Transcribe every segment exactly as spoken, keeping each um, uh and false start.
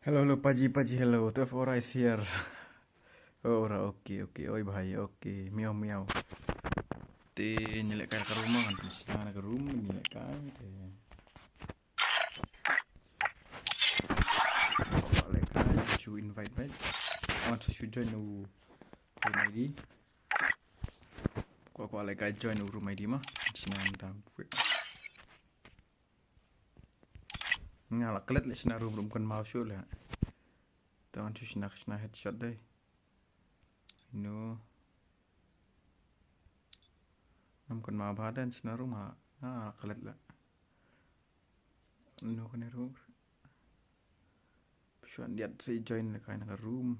Hello, hello, Paji, Paji, hello. Twelve Ora is here. Oh, Ora, okay, okay. Oi, bhai, okay. Miau, miau. Te, ngi lehkai na ka room, kan tu sna na ka room, ngi lehkai, te. Lehkai, chu invite, bhai. Want to join u room I D. Ko, ko lehkai join u room I D ma. Sna tam. Nga la klet le sna room, room kan mau shu le. Tang chu sna, sna headshot dei. No. Nam kan mau bha den sna room ha. Nga la klet le. No kan room. Shu an diat sei join le kai na room.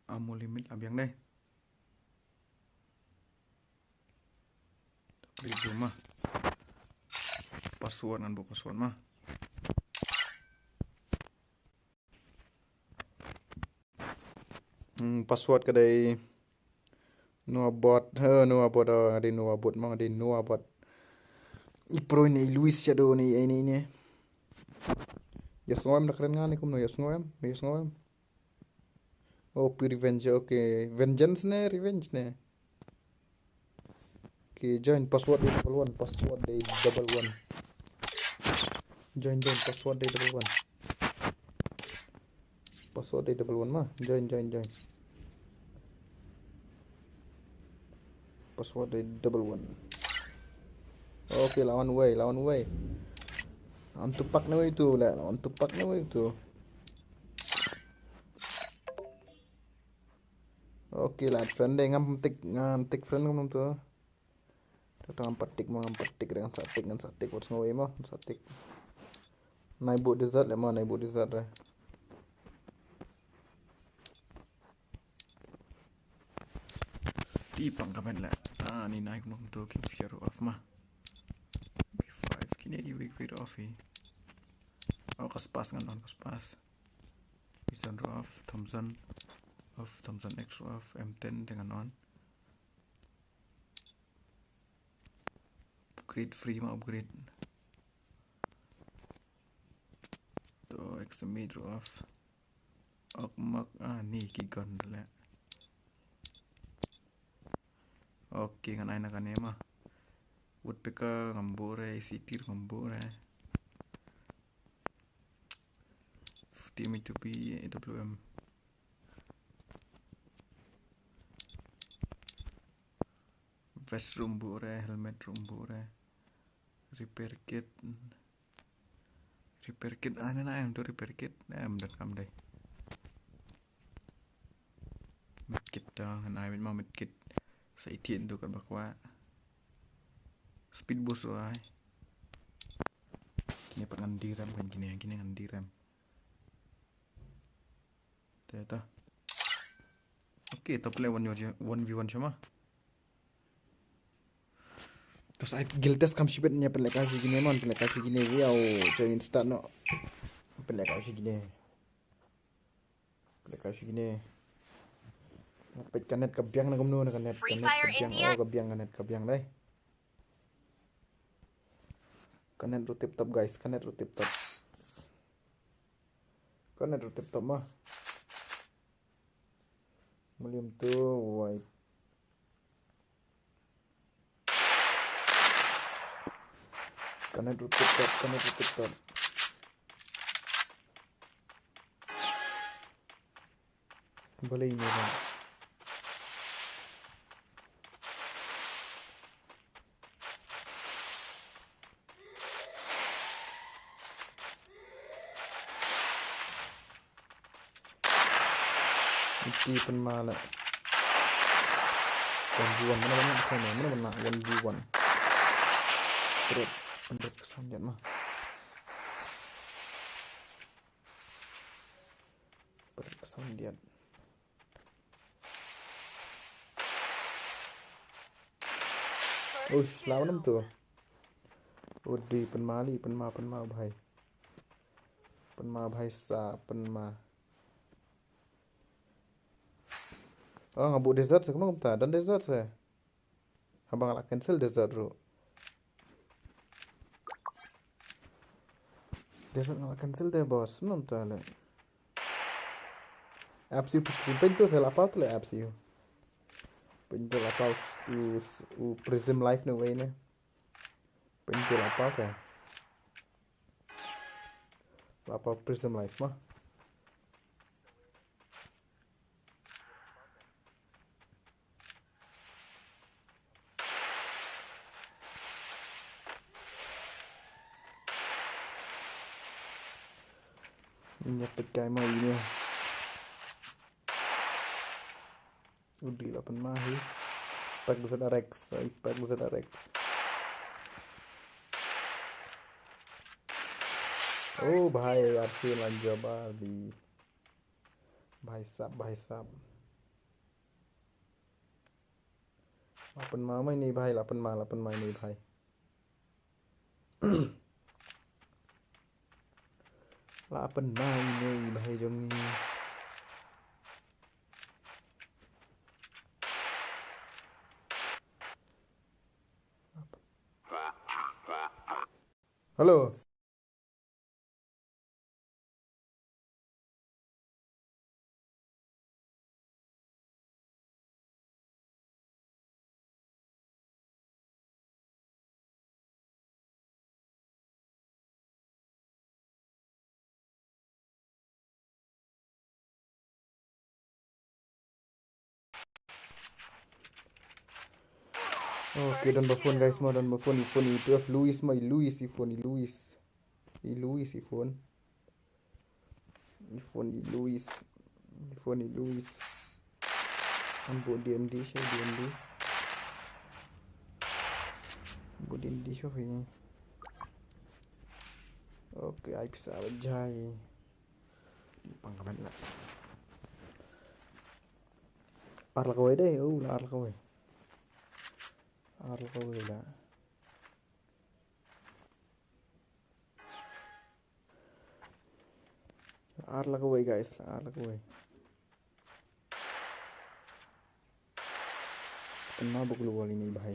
Amo limit abiang dei. Klik dulu mah. Password ngan buh password mah. Hmm, password ka dei Noah bot, he Noah bot, oh, nga dei Noah bot mah, nga dei Noah bot. I pro ne, i Luis shadow ne, i ne, i ne. Ïa sngew em da kren nga ne kumno, ïa sngew em, ïa sngew em. Oh, pure revenge, okay. Vengeance ne, revenge ne. Okay, join password dei double one, password dei double one. Join, join, password dei double one. Password dei double one mah. Join, join, join. Password dei double one. Okay, lawan wei, lawan wei. Antu pak ne wei tu, la, antu pak ne wei tu. Okay, la friend dei ngam tik, ngam tik friend ngam tu. Tata ngam pat tik mo, ngam pat tik, ngan sa tik, ngan sa tik, wat sngew mo, ngan sa tik. Nai bu desert le mo, nai bu desert re. Ti pang comment le. Ah, ni nai kumno kumto, kim share off ma. P five kine i wik wik off hi. Oh, ka spas ngan on, ka spas. Bison off, Thompson off, Thompson X off, M ten te ngan on. Upgrade free ma upgrade. To X M eight off. Ok mak, ah, ni ki gun le. Ok, ngan ai na kane ma. Woodpecker ngam buh re, C T ngam buh re. T M two B, A W M. Vest ruh ym buh re, helmet ruh ym buh re. Repair kit. Repair kit, ah, ne na em tu repair kit. Em, donkam dei. Med kit to, ngan ai ma med kit. Sa ïa kine tu kat ba kwah. Speed boost ruh ai. Kine pat ngan D RAM kan kine, kine ngan D RAM. Te ta. Okay, to play one, one v one sha ma. To sa guild test kam shibit, ngi pynlehkai shi kine mon, pynlehkai shi kine, wow, join start noh. Pynlehkai shi kine. Pynlehkai shi kine. Peit ka net ka biang na kumno na ka net, ka net ka biang, oh, ka biang, ka net ka biang dei. Ka net ruh tip top guys, ka net ruh tip top. Ka net ruh tip top ma. Mulim tu wai. Ka net ruh tip top, ka net ruh tip top. Balei ine ba. Iti pynma la. One v one, mana mana, mana mana, mana mana, one v one. Pret, pret ka sound jan ma. Pret ka sound jan. Ush, lawan em tu. Udi, pynma li, pynma, pynma bhai. Pynma bhai sa, pynma. Oh, nga buh desert se, kumno kumta, don desert se. Haba nga la cancel desert ruh. Desert nga la cancel te boss, nam ta le. Apps u pynto se la paw te le apps u. Pynto la paw u, u Prism Live ne wei ne. Pynto la paw te. La paw Prism Live ma. Nya pet kai ma ini. Udi la pynma hi. Pak Z R X, ai Pak Z R X. Oh, bhai, arsi lan job ardi. Bhai sab, bhai sab. La pynma mai ni bhai, la pynma, la pynma ni bhai. La pynma ni bhai jong ni. Hello. Okay, don ba phone guys, mo don ba phone, i phone i twelve Luis, mo i Luis, i phone i Luis. I Luis, i phone. I phone i Luis. I phone i Luis. Am bu D N D sha D N D. Bu D N D sha fi. Okay, ai pisa ba jai. Pang kamen la. Ar la kawai deh, oh, la ar la kawai. Ar la kawai la. La ar la kawai guys, la ar la kawai. Kena buk lu wali ni bahai.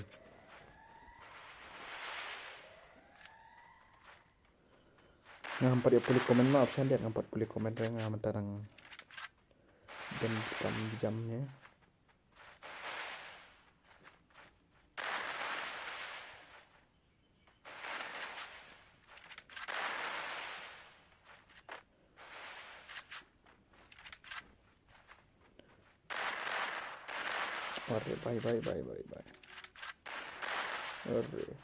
Nga hampat ya pulih komen ma option dia, nga hampat pulih komen dia, nga hampat tarang. Dan kam jam ni. Arre, bye, bye, bye, bye, bye. Arre.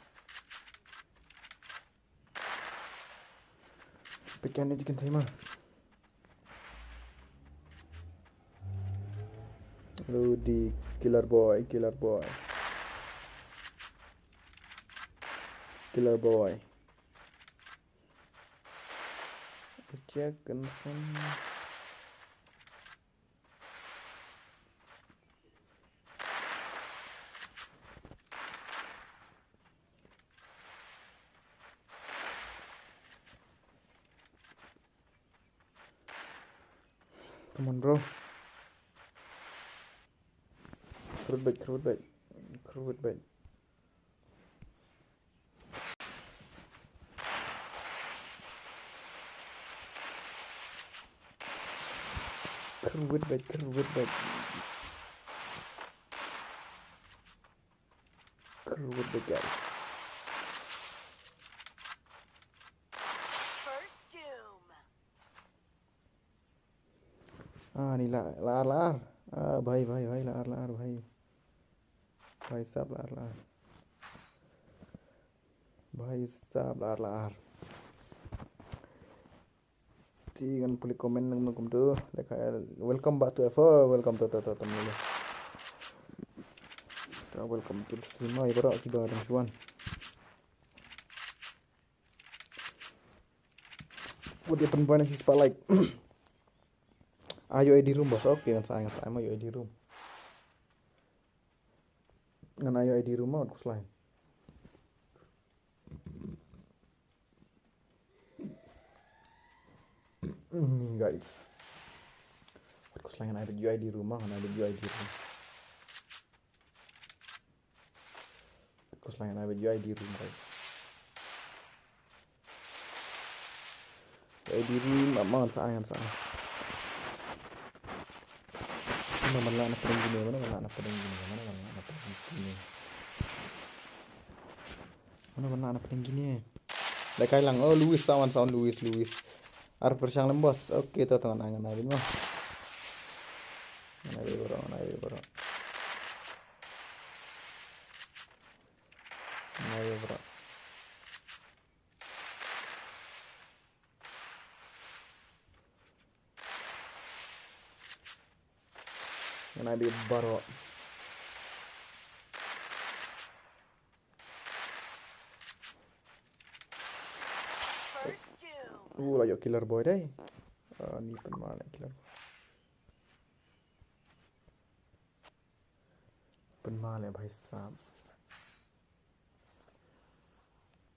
Pekan ni jikin tema. Lu di killer boy, killer boy. Killer boy. Check and some. Come on, bro. Khrut bad, khrut bad. Khrut bad. Khrut bad, khrut bad. Khrut bad, guys. First doom. Ah, ni la, la ar, la ar. Ah, bhai, bhai, bhai, la ar, la ar, bhai. Bhai sab, la ar, la ar. Bhai sab, la ar, la ar. Ti ngan puli comment nang nang kumtu. Leka, welcome back to F O. Welcome to, to, to, to, to. Welcome to the stream. Ai, baroh kiba dang shuan. Wat ïa pynbna shi spotlight. Ayo I D room, boss. Okay, ngan sa, ngan sa, ayo I D room. Ngan ayo I D room, wat kuslai. Ni, guys. Wat kuslai ngan ayo I D room, ngan ayo I D room. Kos lang na video I D room, guys. Ai di ri ma ma sa ai sa ai. Mano ban lah na pdeng kine, mano ban lah na pdeng kine, mano ban lah na pdeng kine. Mano ban lah na pdeng kine. Dei kai lang, oh Luis sa wan sa wan Luis, Luis. Ar pyrshang lem boss. Okay, to to ngan ai ngan ai di mo. Ngan ai di bro, ngan ai di bro. Ngan ai di bro. Ngan ai di baroh. First doom. Uh, la ïoh killer boy dei. Ah, ni pynma leh killer boy. Pynma leh bhai sahab.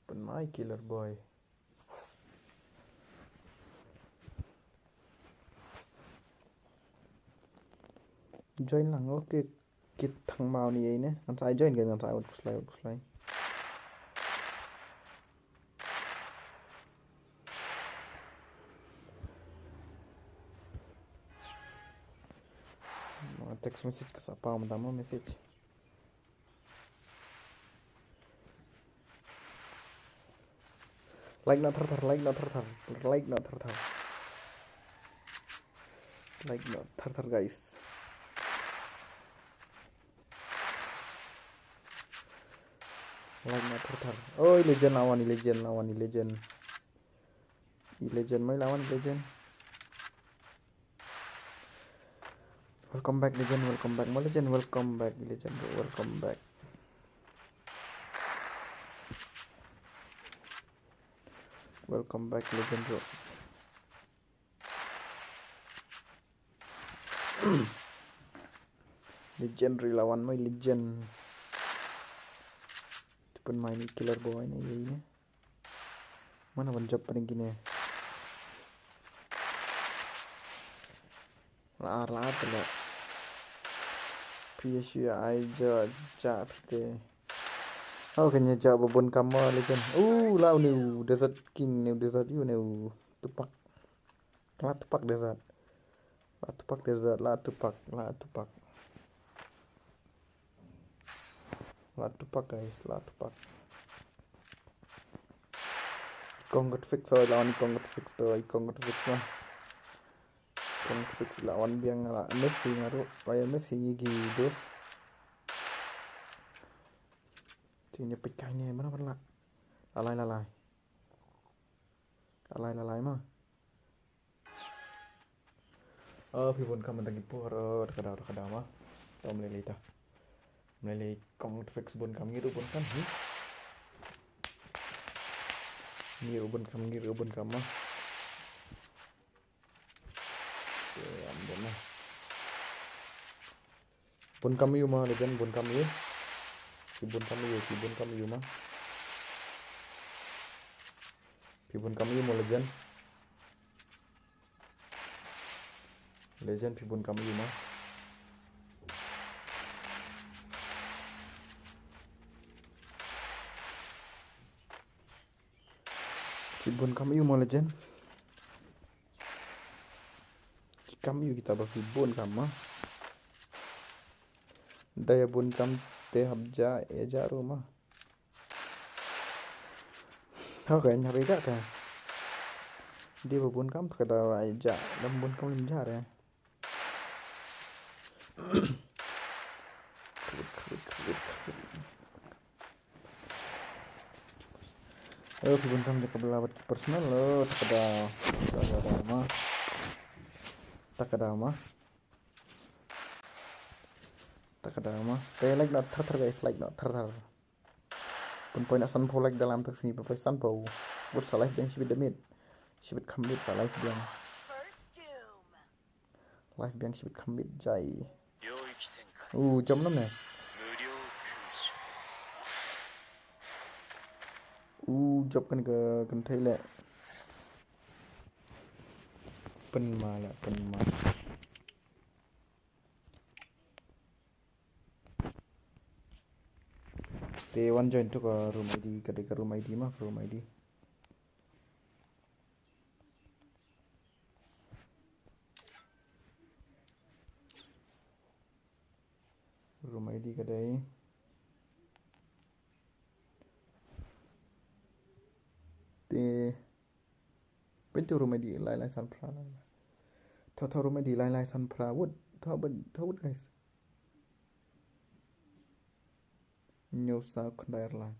Pynma i killer boy. Join lang, okay. Kit thang mau ni ei ne. Ngan sa join kan, ngan sa ut kuslai, ut kuslai. Ma text message ka sa pau mynta mo message. Like noh thar thar, like noh thar thar, like noh thar thar. Like noh thar thar, guys. Like noh thar thar. Oh, i legend la wan, i legend la wan, i legend. I legend, mai la wan i legend. Welcome back legend, welcome back mo legend, welcome back legend bro, welcome back. Welcome back legend bro. Legend ri la wan mo legend. Tupun mai ni killer boy ni ini. Mano ban jop pdeng kine. La ar, la ar te la. P S U ai ja, ja pite. Oh, kane ja ba bun kam mo legend. Uh, la u new desert king, new desert u new tupak. La tupak desert. La tupak desert, la tupak, la tupak. La tupak, guys, la tupak. Kong gat fix, oi, lawan kong gat fix to, oi, kong gat fix mah. Kong gat fix lawan biang la Messi ngaru, player Messi ngi gi dos. Ti nya pik kai ne, mano ban la. Lalai, lalai. Lalai, lalai mah. Oh, phi bun kam mynta ki por, oh, da ka daw, da ka daw ma. To mlei lei ta. Mlei lei kong fix bun kam ngi ruh bun kam hi. Ngi ruh bun kam, ngi ruh bun kam ma. Okay, am bun ma. Bun kam ïu ma legend, bun kam ïu. Ki bun kam ïu, ki bun kam ïu ma. Ki bun kam ïu ma legend. Legend, phi bun kam ïu ma. Phi bun kam ïu ma legend. Ki kam ïu kita ba phi bun kam ma. Da ïa bun kam te hap ja, ïa ja ruh ma. Okay, nya rida ka. Di ba bun kam ka da ai ja, dam bun kam lim ja re. Krit, krit, krit, krit. Ayo, ki bun kam ja ka bela bad ki personal lo, ta ka da, ta ka da ma. Ta ka da ma. Ta ka da ma. Te like noh thar thar guys, like noh thar thar. Pun poi na sanphew like dalam tak sini pun poi sanphew. Bud sa live biang shibit da miet. Shibit kham miet sa live biang. Live biang shibit kham miet jai. U jump nam ne. U jump kan ka kan thei le. Pynma le pynma. Te wan join tu ka room I D, ka dei ka room I D ma, ka room I D. Room I D ka dei. Te. Pyntu room I D lai lai san phra lai. Tho tho room I D lai lai san phra. Wut. Tho wut, tho wut guys. Nyu sa khyndai lai.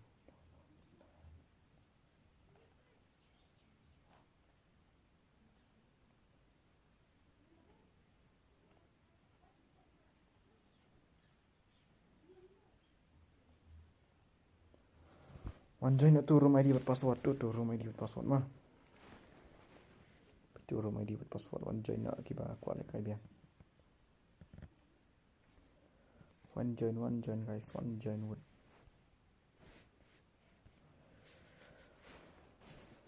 Wan join na tu room I D bad password tu, tu room I D bad password ma. Tu room I D bad password wan join na kiba kwah leh kai biang. Wan join, wan join guys, wan join wut.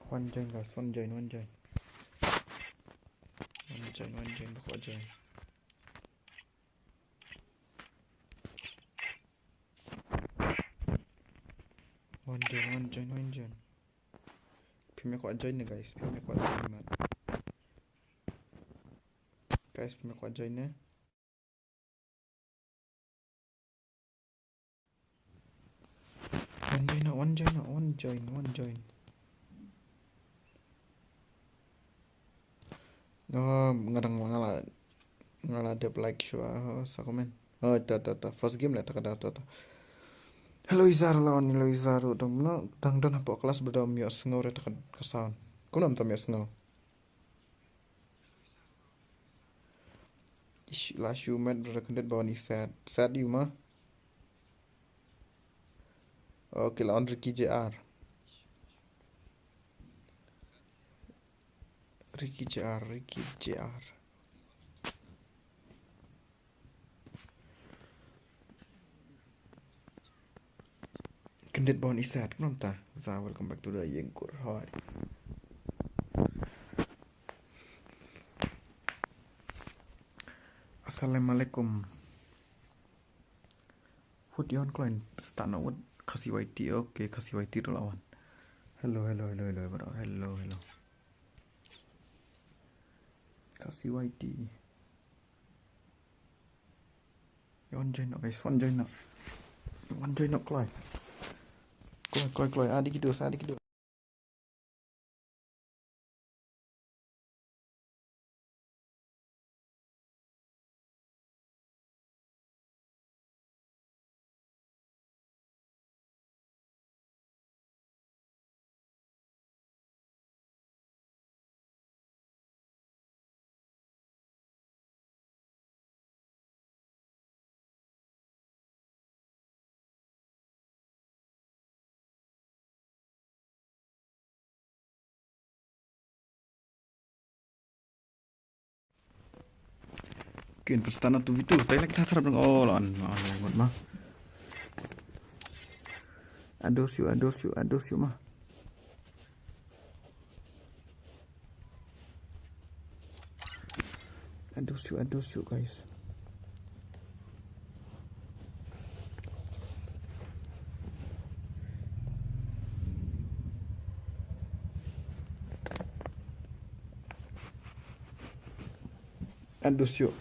Wan join guys, wan join, wan join. Wan join, wan join, ba kwah join. Wan join, wan join, wan join. Phim ïa kwah join ne guys, phim ïa kwah join mat. Guys, phim ïa kwah join ne. Wan join na, wan join na, wan join, wan join. Oh, nga dang nga la, nga la dep like shuwa, oh, sa comment. Oh, ta, ta, ta. First game la ta ka da, ta, ta. Hello, Izar, la on, hello, Izar, dang no, dang don hapoh class ba dang ym ïohsngew re ta ka, ka sound. Kumno ym tam ïohsngew? Ish, la shu met brother khyndiat ba wan i set. Set ïa u ma. Okay, la on Ricky J R. Ricky J R, Ricky J R. Khyndiat ba wan i set, kumno ym ta. Za, welcome back to the Ïing Kur. Hi. Assalamualaikum. Wut ïa wan kloi, start na wut, Khasi Y T, okay, Khasi Y T ruh la wan. Hello, hello, hello, hello, bro. Hello, hello. Khasi Y T. Ïa wan join na, guys, wan join na. Wan join na kloi. Kloi, kloi, kloi. Adi kidu, adi kidu. Kin pasta na tu vitu, tai lek tatar bang, oh, lan, lan, lan, ma. Aduh siu, aduh siu, aduh siu ma. Aduh siu, aduh siu, guys. Aduh siu.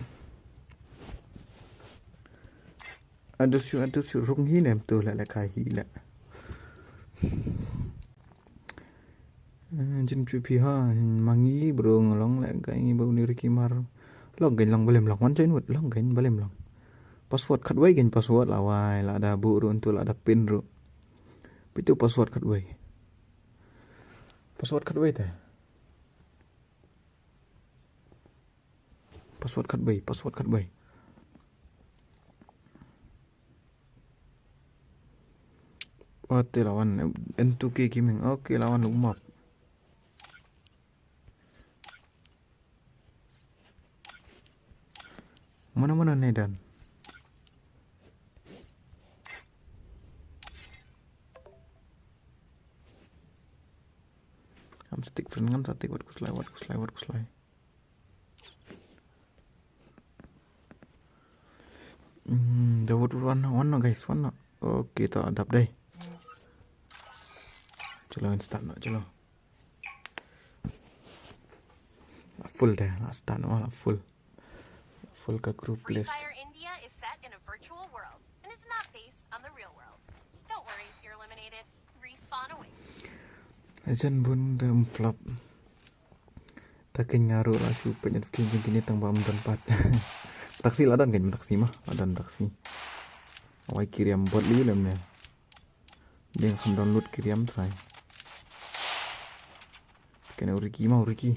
Aduh siu, aduh siu, rung hi nem tu la la kai hi la. Eh, jin chu phi ha, mangi bro ngalong la kai ngi bau ni Ricky Mar. Long gain long balem long, wan join wut, long gain balem long. Password khatwei gain password la wai, la da bu ru tu la da pin ru. Pitu password khatwei. Password khatwei te. Password khatwei, password khatwei. Ote la wan, N two K Gaming. Okay, la wan luk map. Mana mana ne dan. Am stick friend ngan sa tik wat kuslai, wat kuslai, wat kuslai. Hmm, da wut wan, wan no guys, wan no. Okay, ta dap dai. Chalo, instant no, chalo. Full dai, la start no, la full. Full ka group list. That in a virtual world, and it's not based on the real world. Don't worry if you're eliminated. Respawn awaits. Ajan bun dem flop. Ta keiñ nga ruh la shu peit notification jong kine tang ba ym don pat. Taksi la don keiñ, taksi ma la don taksi. Wai ki riam bot li lem ne. Deng kham download ki riam trai. Kane u Ricky ma u Ricky.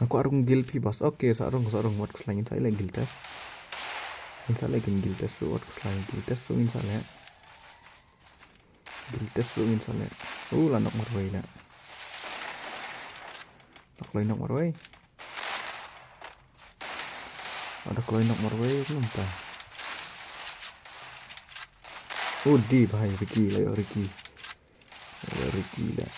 Nga kwah rung guild phi boss. Okay, sa rung, sa rung, wat khuslai ngin sa leh guild test. Ngin sa leh guild test ruh, wat khuslai guild test ruh ngin sa leh. Guild test ruh ngin sa leh. Uh, la nok marwei la. La kloi nok marwei. Ada kloi nok marwei kumta. Uh, di bhai Ricky la ïoh Ricky. La ïoh Ricky la.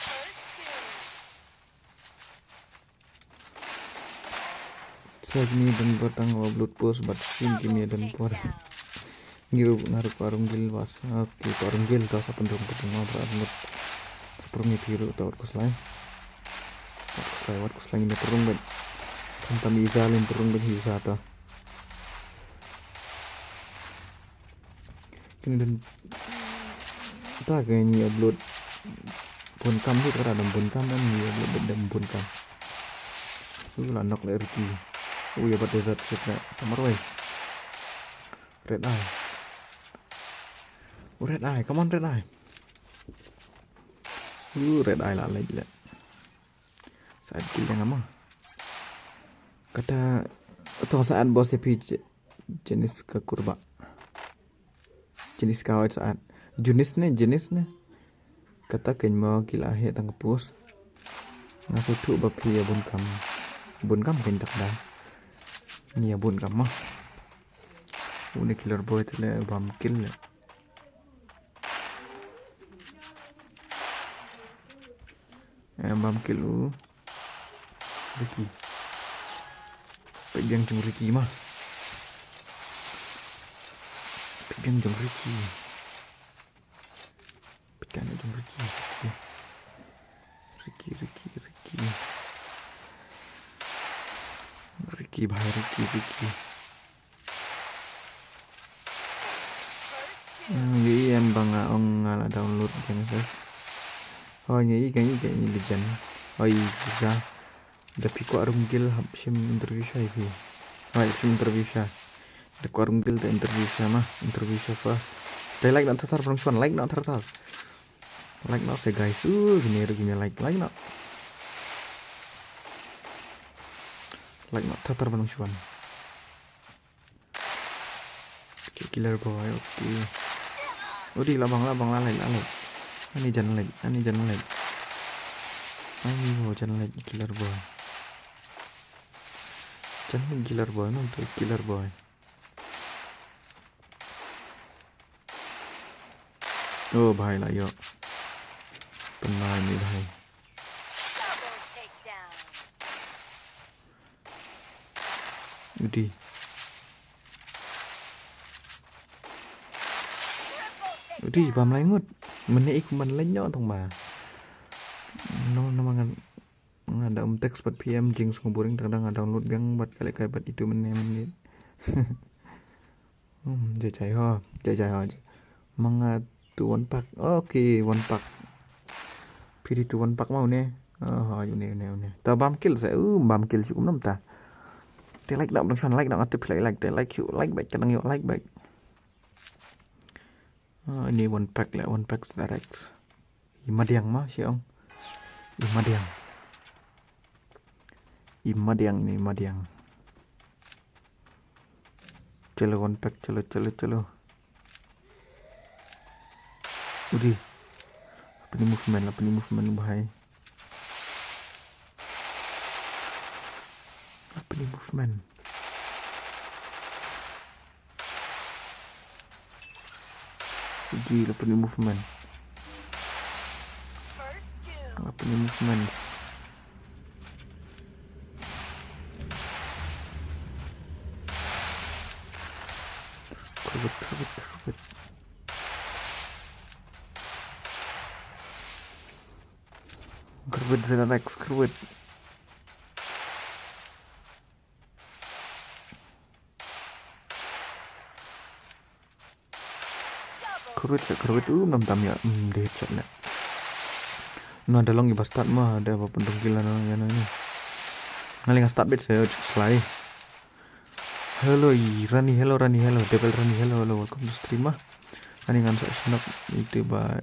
Sa kine don por tang upload post bad stream kine don por. Ngi ruh nga ruh kwah rung guild bas. Okay, kwah rung guild ta sa pynrung pynrung ma bra ngut. Sa pynrung ïa phi ruh ta wat khuslai. Wat khuslai, wat khuslai ngin pynrung bad. Khamtam i za lem pynrung bad i za ta. Kine don ta ka ngi upload bun kam hi, ka don bun kam, ngi upload bad don bun kam. U la nok le Ricky. U ïa bad desert shit la sa marwei. Red eye. U red eye, come on red eye. U red eye la leh le. Sa at kill nga ma. Kata to sa at boss ïa phi Je-, Jenis ka kurba. Jenis ka hoi sa at. Junis ne, Jenis ne. Kata keiñ mo ki la heh tang ka post. Nga sngewthuh ba phi ïa bun kam. Bun kam keiñ tak da. Ngi ïa bun kam ma. Une killer boy te le bam kill le. Eh, bam kill u. Ricky. Peit biang jong Ricky ma. Peit biang jong Ricky. Peit biang jong Ricky, Ricky. Ricky, Ricky, Ricky. Ricky bhai, Ricky, Ricky. Hmm, ngi em ba nga ong nga la download Genesis. Hoi ngi i, ngi i, ngi i legend. Hoi za. Da phi kwah rung guild hap shim interview sha ïa phi. Hoi shim interview sha. Da kwah rung guild da interview sha ma, interview sha first. Te like noh thar thar, pynshwan like noh thar thar. Like noh se guys. Uh, kine ruh kine like, like noh. Like noh thar thar, pynshwan. Okay, killer boy, okay. Udi, la bang, la bang, la leh, la leh. Ani jan leh, ani jan leh. Ani ho jan leh, killer boy. Jan leh killer boy, no, tu killer boy. Oh, bhai la ïoh. Pynlait ni bhai. Udi. Udi, bam lai ngut. Mynne i kumban leh noh tang ba. No, no mangan. Nga da um text pat P M jing sngewburing tak da nga download biang bad ka lehkai bad itu mynne mynne. Hmm, jai jai ho, jai jai ho. Manga tu one pack. Okay, one pack. Phi ri tu one pack ma une. Oh, une, une, une. Ta bam kill sa. Uh, bam kill shu kumno ta. Te like da, bang shan like da, nga te phi like, like, te like shu, like back, ka dang ïoh like back. Ah, ini one pack le, one pack direct. I madiang ma, shi ong. I madiang. I madiang ini, i madiang. Chalo, one pack, chalo, chalo, chalo. Udi. Apa ni movement, apa ni movement, bhai. Apa ni movement? Udi, apa ni movement? Apa ni movement? Karbit, karbit, karbit. Karbit, Zeranex, karbit. Kyrwit sa kyrwit, um, nam tam ïa, um, dei headshot ne. Na da long i ba start ma, da ba pynrung kill na, ïa na, ïa na. Nga leh nga start bit sa, slai. Hello, i Rani, hello, Rani, hello, Devil Rani, hello, hello, welcome to stream ma. Ani ngan sa shnok itu ba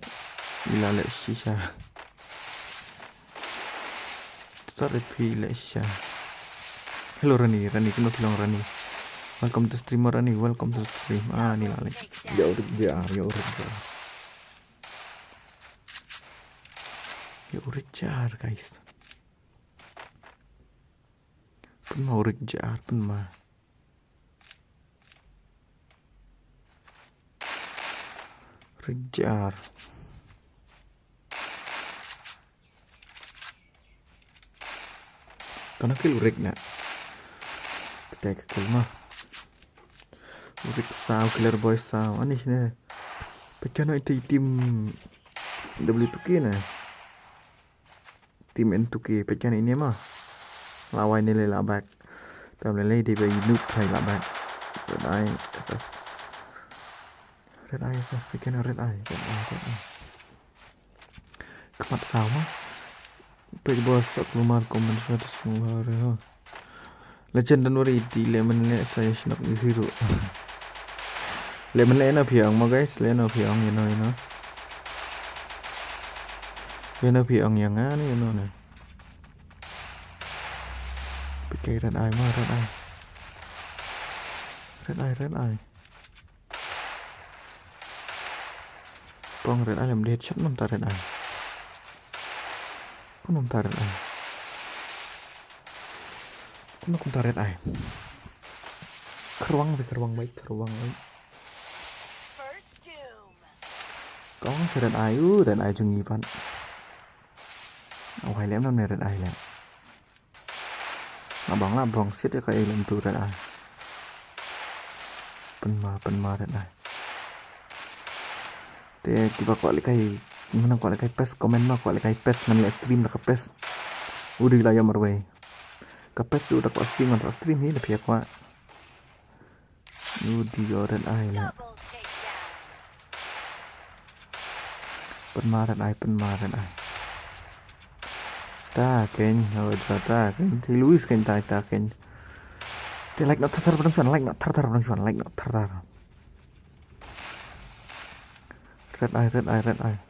ila leh shisha. Sorry, phi leh shisha. Hello, Rani, Rani, kumno phi long, Rani? Welcome to stream, Rani, welcome to stream. Ah, ni la leh. Yo, Rik Jar, yo, Rik Jar. Yo, Rik Jar, guys. Pynma, Rik Jar, pynma. Rik Jar. Kana kill Rik na. Kita ka kill ma. Rik saw, Killer Boy saw. Ani sini. Pekana itu tim W two K na. Team N two K, peit kane ine ma. La wai ne lei la back. Tam lei lei dei ba i noob thai la back. Red Eye. Red Eye, peit kane Red Eye, Red Eye, Red Eye. Khmat saw ma. Peit boss, ak lumar comment shot semua hari ho. Legend, don't worry, ti leh men leh sa ïa shnok ïa hi ruh. Leh men leh na phi ong mo guys, leh na phi ong, you know, you know. Ïa na phi ong ïa nga ne, ïa no ne. Peit kai Red Eye mo, Red Eye. Red Eye, Red Eye. Pong Red Eye lem dei headshot, nam ta Red Eye. Ko nam ta Red Eye. Ko nam ta Red Eye. Kyrwang se kyrwang bai, kyrwang bai. Kong se Red Eye, u Red Eye jong ngi pat. Au hai lem nam ne Red Eye lem. La bang, la bang, sit ïa ka ei lem tu Red Eye. Pynma, pynma Red Eye. Te kiba kwah lehkai, ngan kwah lehkai pes, comment ma kwah lehkai pes, ngan leh stream da ka pes. U dei la ïa marwei. Ka pes u da kwah stream, ngan kwah stream hi da phi kwah. U dei ïa Red Eye na. Pynma Red Eye, pynma Red Eye. Ta keiñ, oh, ta, ta keiñ. Te Luis keiñ ta, ta keiñ. Te like noh thar thar ba dang shuwa, like noh thar thar ba dang shuwa, like noh thar thar. Red Eye, Red Eye, Red Eye.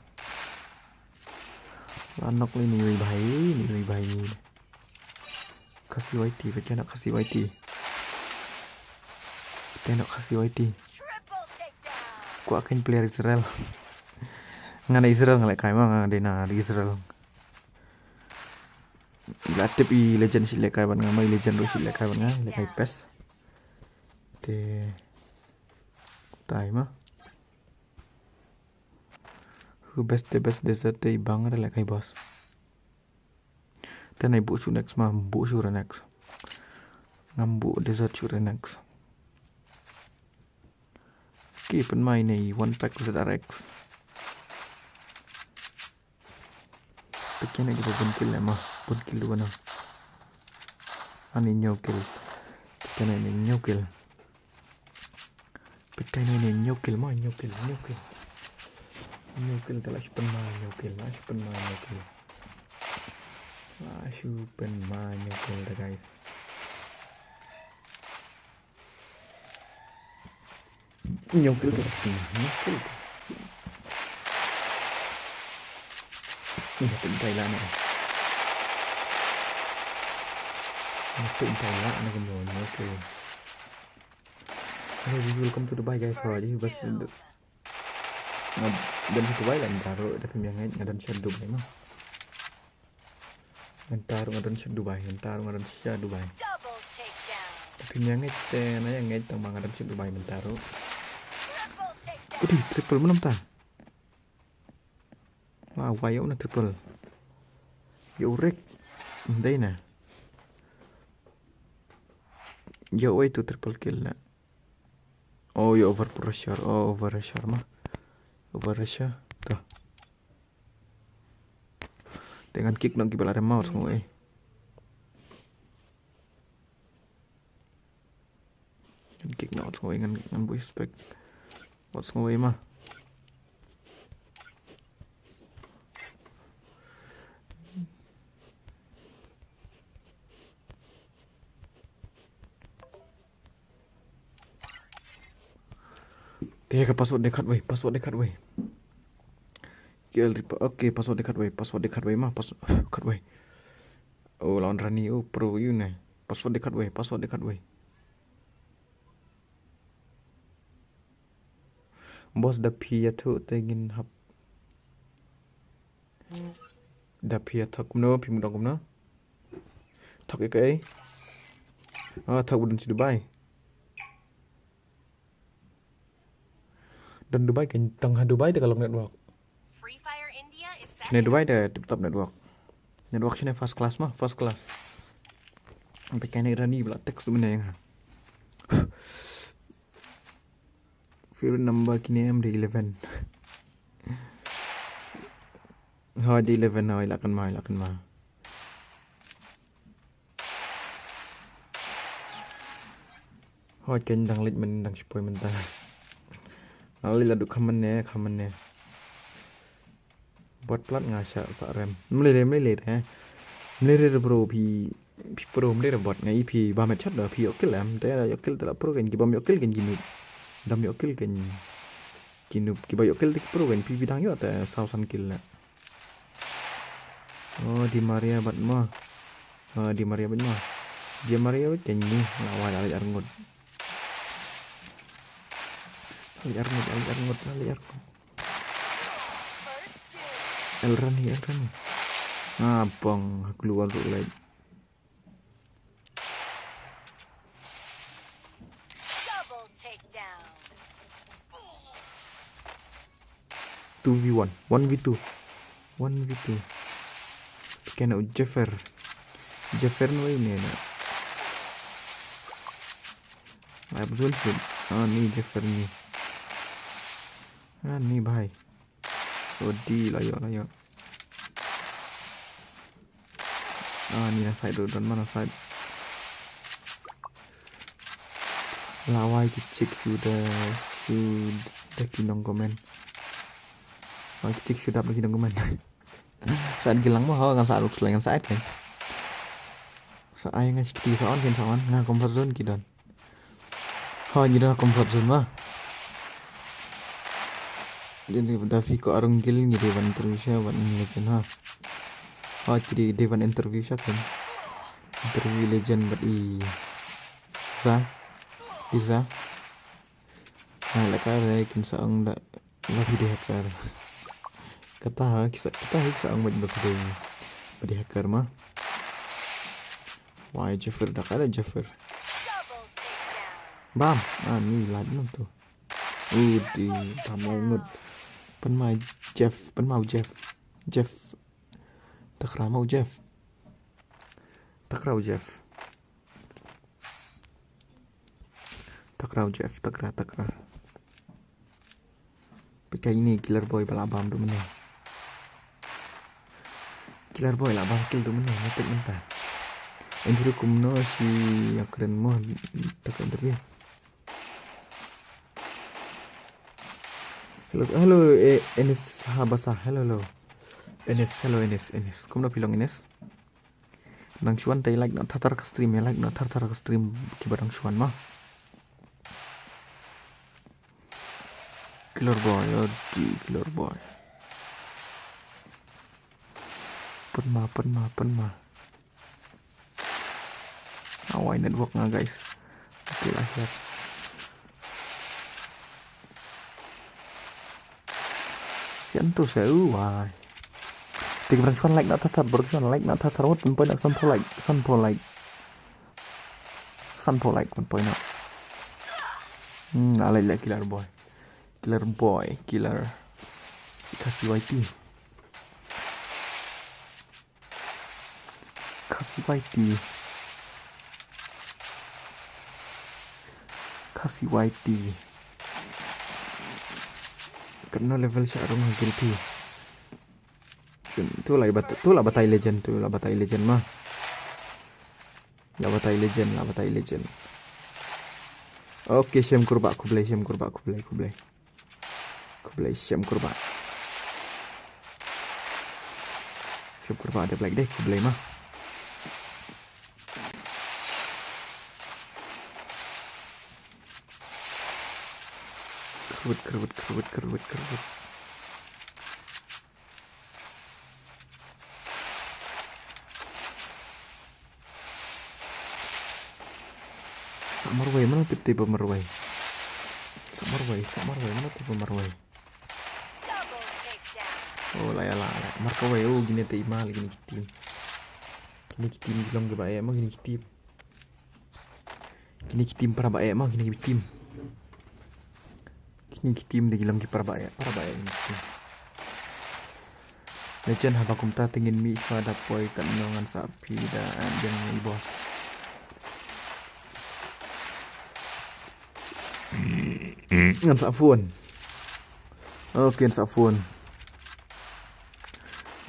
La nok lei ni wei bhai, ni wei bhai. Khasi Y T, peit kane Khasi Y T. Peit kane Khasi Y T. Kwah keiñ player Israel. Nga na Israel nga lehkai ma, nga dei na Israel. La tip i Legend shi lehkai bad nga ma, i Legend ruh shi lehkai bad nga, lehkai pes. Te tai ma. Who best, the best desert te i bang re lehkai boss. Te nai buh shu next ma, buh shu re next. Ngam buh desert shu re next. Ki pynmai nei one pack Z R X. Peit kane ki bun kill ma, bun kill du na. Ani ñiew kill. Peit kane ni ñiew kill. Peit kane ni ñiew kill ma, ñiew kill, ñiew kill. Ñiew kill te la shu pynmai ñiew kill, la shu pynmai ñiew kill. La shu pynmai ñiew kill da guys. Ñiew kill te la shu pynmai ñiew kill. Ni ha pyntai la na. Ni ha pyntai la na ka mo ñiew kill. Hello, welcome to Dubai, guys. How are you? Bas, nga don sha Dubai la, mynta ruh da phim ïa ngeit nga don sha Dubai ma. Mynta ruh nga don sha Dubai, mynta ruh nga don sha Dubai. Da phim ïa ngeit te na ïa ngeit tang ma nga don sha Dubai mynta ruh. Udi, triple mynta. Wah, wai ïa u na triple. Ïa u Rick. Dei na. Ïa u ai tu triple kill na. Oh, ïa over pressure. Oh, over pressure ma. Over pressure. To. Te ngan kick noh kiba la rem ma, wat sngew ei. Ngan kick noh, wat sngew ei, ngan, ngan buh spec. Wat sngew ei ma. Te ka password de khatwei, password de khatwei. K L ripa, okay, password de khatwei, password de khatwei ma, password khatwei. Oh, lawan Rani, oh, pro ïu ne. Password de khatwei, password de khatwei. Boss da phi ïathuh te ngin hap. Da phi ïathuh kumno, phi mut ong kumno. Thok ïa kaei? Ah, thok ba don sha Dubai. Don Dubai kan, tang ha Dubai te ka long network. Free Fire India is set. Shane Dubai te tip top network. Network shane first class ma, first class. Ampe kane Rani ba la text tu mynne nga. Favorite number kine em de eleven. Hoi, de eleven, hoi, la kynmaw, la kynmaw. Hoi, ken dang leit mynta, dang shu poi mynta. Nga leit la duk kham mynne, kham mynne. Bot plat nga sha sa rem. Mlei le, mlei le, eh. Mlei le bro, phi, phi pro mlei le bot nga i phi ba met chat da phi ïoh kill em. Te ïoh kill te la pro kan ki bam ïoh kill kan ki noob. Dam ïoh kill kan ki noob, ki ba ïoh kill te ki pro kan phi, phi dang ïoh te saw san kill la. Oh, Di Maria bad ma. Oh, Di Maria bad ma. Di Maria bad kan ni la wai la leit arngut. La leit arngut, la leit arngut, la leit arngut. El Rani, El Rani. Ah, bang, keluar tu lagi. Double takedown. Two v one, one v two. One v two. Kena u Jeffer. Jeffer no ini na. Ai, betul sih. Ah, ni Jeffer ni. Ah, ni bhai. Odi, la ïoh, la ïoh. Ah, ni na side tu, don mana side. La wai ki chick shu da, shu da ki nongkmen. Wai ki chick shu dap da ki nongkmen. Sa ki lang mo, ho, ngan sa ruk seleng, ngan sa ai. Sa ai nga shikti, sa on, ken sa on, nga comfort zone ki don. Ho, ngi don comfort zone ma. Jadi da phi ko arung gil ngi dei ban interview sha ban legend ha. Ho, jadi dei ban interview sha kan. Interview legend bad i sa. Isa. Ha, la ka re kin sa ong da. Ba phi dei hacker. Kata ha, kisa, kata ha kisa ong ba phi dei, ba dei hacker ma. Wai Jeffer, da ka da Jeffer. Bam, ah, ni lad nam tu. Udi, tamo ngut. Pan ma Jeff, pan ma Jeff. Jeff. Takra ma Jeff. Takra Jeff. Takra Jeff, takra, takra. Pika ini killer boy ba la bam tu mene. Killer boy la bam kill tu mene, ngetik menta. Interview kumno si akren mo, tak interview. Hello, hello, eh, Enes Habasa, hello, hello. Enes, hello, Enes, Enes. Kumno phi long, Enes? Nang shuan te like na thathar ka stream, like na thathar ka stream ki ba nang shuan ma. Killer boy, odi killer boy. Pun ma, pun ma, pun ma. Awai network nga, guys. Okay lah, siap. Sian tu saya, wai. Tiga belas fan like na thathar, belas fan like na thathar, wat pun point na sanphew like, sanphew like. Sanphew like pun point na. Hmm, alai like killer boy. Killer boy, killer. Kasi Y T. Khasi Y T. Khasi Y T. Katno level sha rung ha guilty. Tu la bat-, tu la batai legend, tu la batai legend ma. La batai legend, la batai legend. Okay, shem kurba, khublei, shem kurba, khublei, khublei. Khublei shem kurba. Shem kurba de black de khublei ma. Kyrwit, kyrwit, kyrwit, kyrwit, kyrwit. Sa marwei, mano tip tip ba marwei. Sa marwei, sa marwei, mano tip ba marwei. Oh, la ïa la, la. Markawei, oh, kine te i mal, kine ki team. Kine ki team ki long kiba eh ma, kine ki team. Kine ki team para ba eh ma, kine ki team. Kine ki team de ki long ki para ba eh, para ba eh kine ki team. Legend, haba kumta te ngin mih shuwa da poi katno ngan sa phi da, eh, biang i boss. Ngan sa phone. Okay, ngan sa phone.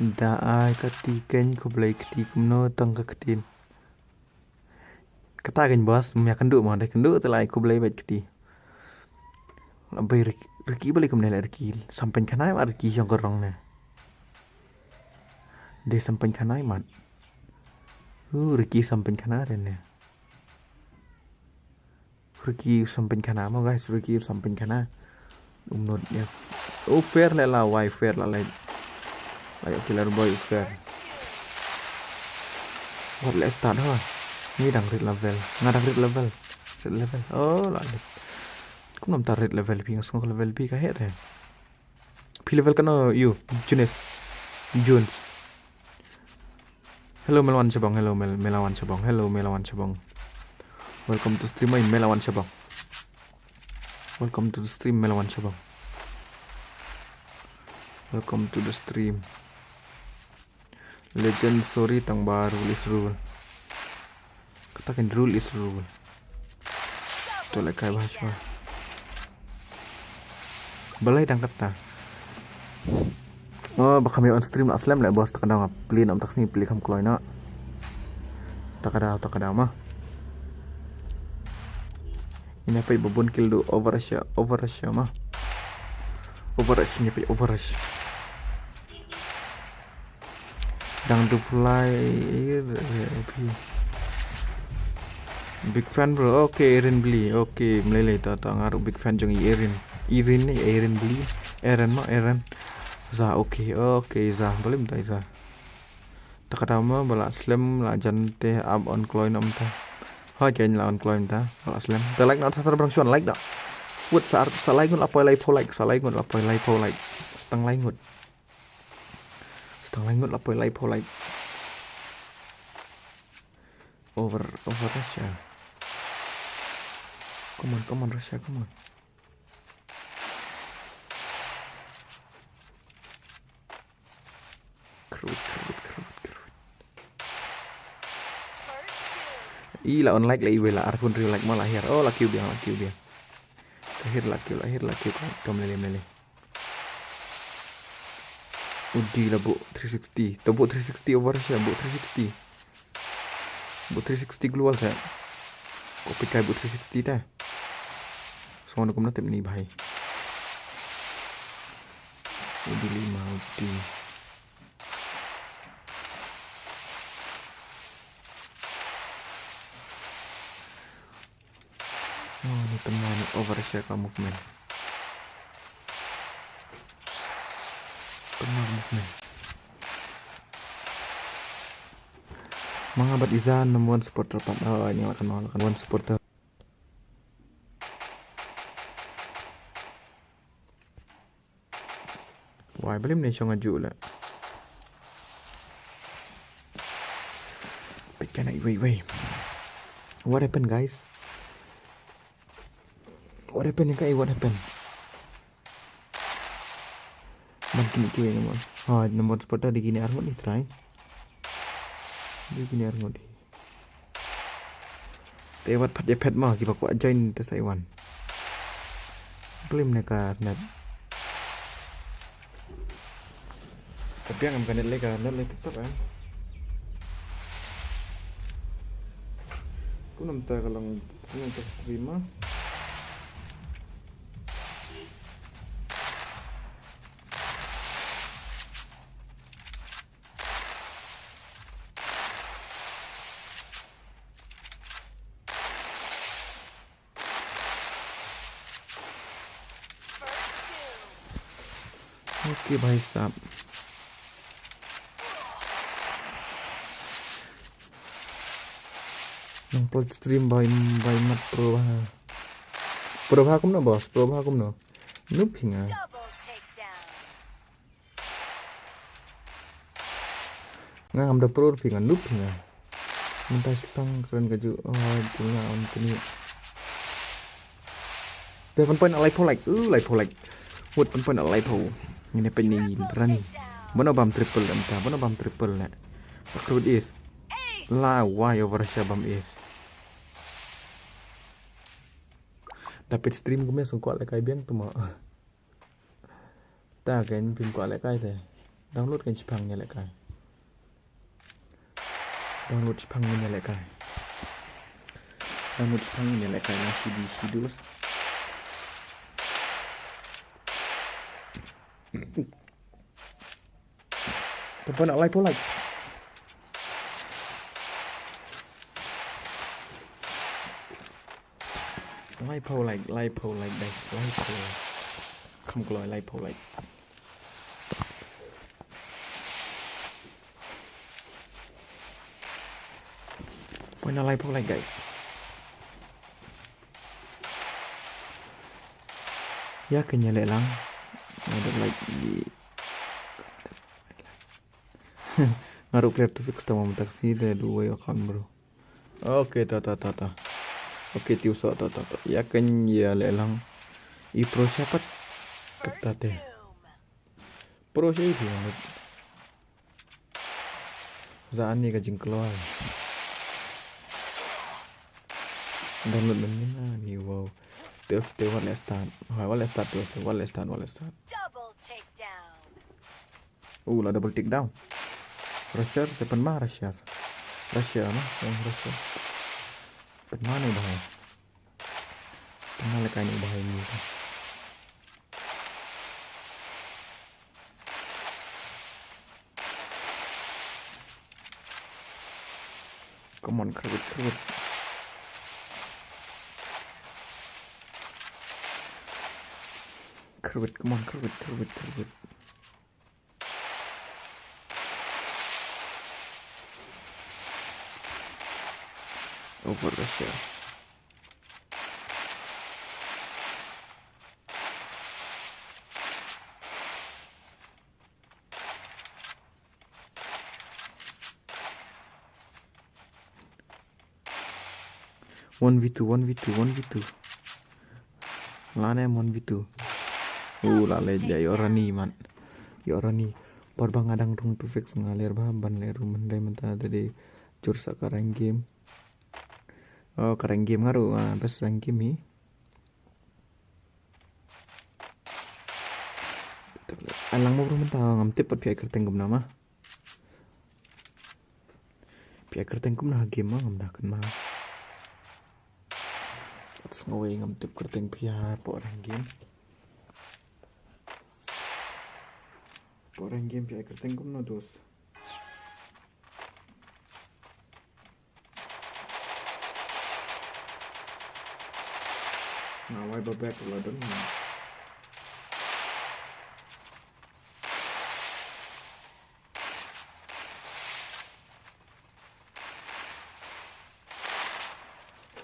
Da ai kati keiñ, khublei kti kumno tang ka ktien. Kata keiñ boss, mya kynduh mo, da kynduh te lai khublei bad kti. Labai Ricky, Ricky balei kumne la Ricky. Sampeng khanai mat Ricky shong ka rong ne. De sampeng khanai mat. Uh, Ricky sampeng khana re ne. Ricky sampeng khana mo guys, Ricky sampeng khana. Um not ya. Oh, fair le la, why fair la, like. Like, okay, la boy, fair. Wat le start ha. Ni dang red level. Nga dang red level. Red level. Oh, la red. Kumno mynta red level phi, nga sngew level phi ka heh te. Phi level katno ïa u, Jones. Jones. Hello, Melawan Shabong. Hello, Mel-, Melawan Shabong. Hello, Melawan Shabong. Welcome to stream, my Melawan Shabong. Welcome to the stream, Melawan Shabong. Welcome to the stream. Legend, sorry, tang ba rule is rule. Kata kan rule is rule. To leh kai ba shuwa. Balei dang kata. Oh, ba kam ïa on stream la slem leh boss, ta ka daw nga plie, nam tak sngi plie kham kloi na. Ta ka daw, ta ka daw ma. Ina peit ba bun kill du overrush, overrush ma. Overrush, ina peit overrush. Dang du plie, eh, eh, eh. Big fan bro. Okay, Erin Bli. Okay, mlei lei ta, ta nga ruh big fan jong i Erin. Erin ni, Erin Bli. Erin ma, Erin. Za, okay, okay, za. Balei mynta za. Ta ka daw ma ba la slem la jan te ap on kloi na mynta. Hoi, keiñ la on kloi mynta, ba la slem. Te like na ta, ta brang shuan like da. Wut sa ar-, sa lai ngut la poi lai phew like, sa lai ngut la poi lai phew like. Stang lai ngut. Stang lai ngut la poi lai phew like. Over, over Russia. Come on, come on, Russia, come on. Kyrwit, kyrwit, kyrwit, kyrwit. I la on like la iwei la arphew hynriew like ma la hiar. Oh, la kiew biang, la kiew biang. La hiar, la kiew, la hiar, la kiew. Kam lele mele. Udi la buh three sixty. To buh three sixty over sha, buh three sixty. Buh three sixty global sa. Ko pikai buh three sixty ta. Song na kumna tip ni bhai. Udi lima, udi. Oh, ni tengah ni over share ka movement. Tengah movement. Manga bat izan number one supporter pat. Oh, ini lah kenal, lah kenal one supporter. Wai, balim ne shong aju la. Pekana iwei iwei. What happened, guys? What happened, guys? What happened? Man kini kiwei number. Ha, number supporter di kini arngut ni try. Di kini arngut di. Te wat phat ïa phet ma kiba kwah join te sa iwan. Blim ne ka net. Ka biang em ka net le ka net le TikTok em. Ku nam ta ka long ku nam ta stream ma. Okay, bhai sahab. Nang pal stream bhai, bhai mat pro bha. Pro bha kumno, boss? Pro bha kumno? Noob phi nga. Nga ngam da pro phi nga, noob phi nga. Mynta shipang kren ka ju, oh, ju nga on kini. Te pan pan lai pho like, uh, lai pho like. Wut pan pan lai pho. Ngin pen ni rani. Bono bam triple da mynta, bono bam triple ne. Sakrut is. La wai over sha bam is. Da pit stream kumne sngewkwah lehkai biang tu mo. Ta kan phin kwah lehkai te. Download kan shipang ïa lehkai. Download shipang ïa lehkai. Download shipang ïa lehkai na shi di shi dus. Pynpon lai pho like. Lai pho like, lai pho like, guys, lai pho like. Kham kloi lai pho like. Pynpon lai pho like, guys. Ïa kane leh lang. Nga dep like di. Nga ruh clear to fix tang mynta ka sngi te duwai account bro. Okay, ta ta ta ta. Okay, tiu so ta ta ta. Ïa kane ïa leh lang. I pro shapat. Kata te. Pro shi phi nga. Za ani ka jingkloi. Download mynnin ani, wow. Tef te wat leh start. Hai, wat leh start, tef te wat leh start, wat leh start. Double takedown. Uh, la double takedown. Rusher, te pynma rusher. Rusher ma, yang rusher. Pynma ne u bhai. Pynma lehkai ne u bhai ni. Come on, Kerwit, Kerwit. Kerwit, come on, Kerwit, Kerwit, Kerwit. Over rusher. One v two, one v two, one v two. Lane one v two. Uh, la leh ïa Yorani man. Yorani. Por ba nga dang rung to fix nga ler ba ban ler ruh mynta, mynta te dei jur sa ka rank game. Oh, ka rank game nga ruh, ah, best rank game hi. Alang mo ruh mynta ngam tip pat phi ai kyrteng kumno ma. Phi ai kyrteng kumno ha game ma ngam da kynmaw. Sngew ngam tip kyrteng phi hapoh rank game. Hapoh rank game phi ai kyrteng kumno dos. Nga wai ba back la don.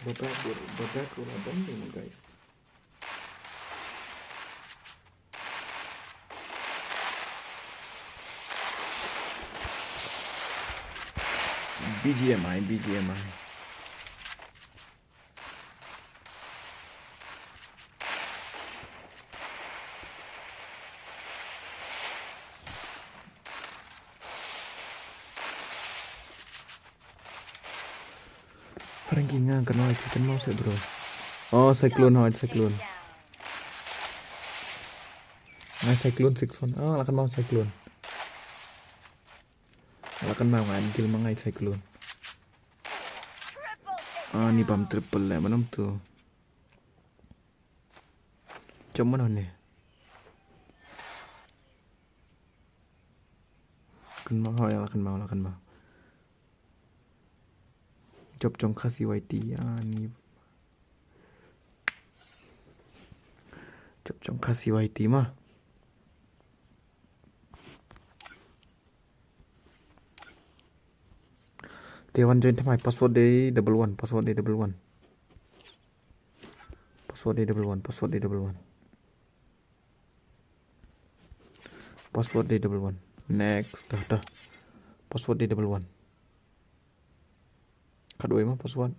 Ba back, ba back la don, guys. B G M I, B G M I. Frankie nga kynmaw, kynmaw seh bro. Oh, Cyclone, oh, Cyclone. Nga Cyclone six one. Ah, la kynmaw Cyclone. La kynmaw nga, kill ma nga Cyclone. Ah, ni bam triple le, manam tu. Jom mano ne. Kynmaw, oh, ïa la kynmaw, la kynmaw. Jop jong Khasi Y T, ah, ni. Jop jong Khasi Y T ma. Te wan join thymmai, password dei double one, password dei double one. Password dei double one, password dei double one. Password dei double one. Next, dah, dah. Password dei double one. Khatwei ma password.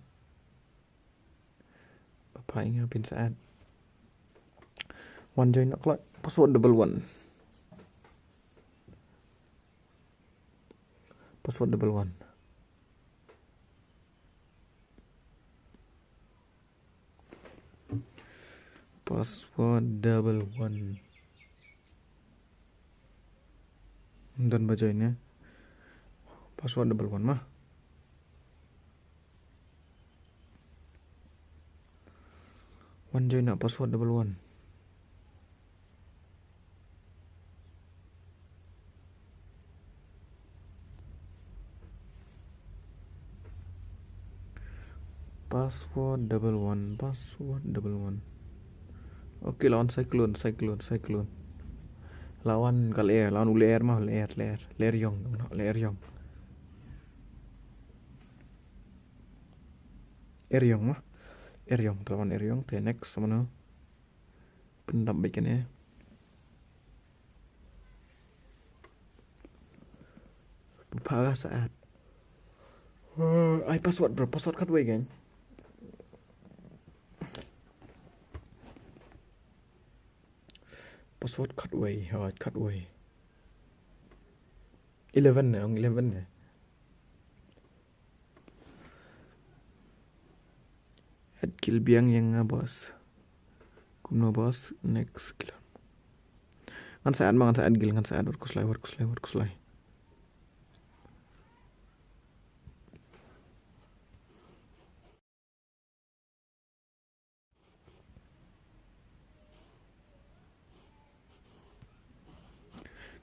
Papa inga pin sa add. Wan join na kloi. Password double one. Password double one. Password double one. Don ba join ne. Password double one ma. Wan join na password double one. Password double one, password double one. Okay, la wan cyclone, cyclone, cyclone. La wan ka lyer, la wan u lyer ma, lyer, lyer, lyer yong, lyer yong. Lyer yong ma. Lyer yong, la wan lyer yong, te next, mano. Pyndap bad kane. Para sa add. Uh, ai password bro, password khatwei kan. Password khatwei, ha, khatwei. Eleven ne, ong eleven ne. Add kill biang ïa nga boss. Kumno boss, next kill. Ngan sa add ma, ngan sa add gil, ngan sa add, wat khuslai, wat khuslai, wat khuslai.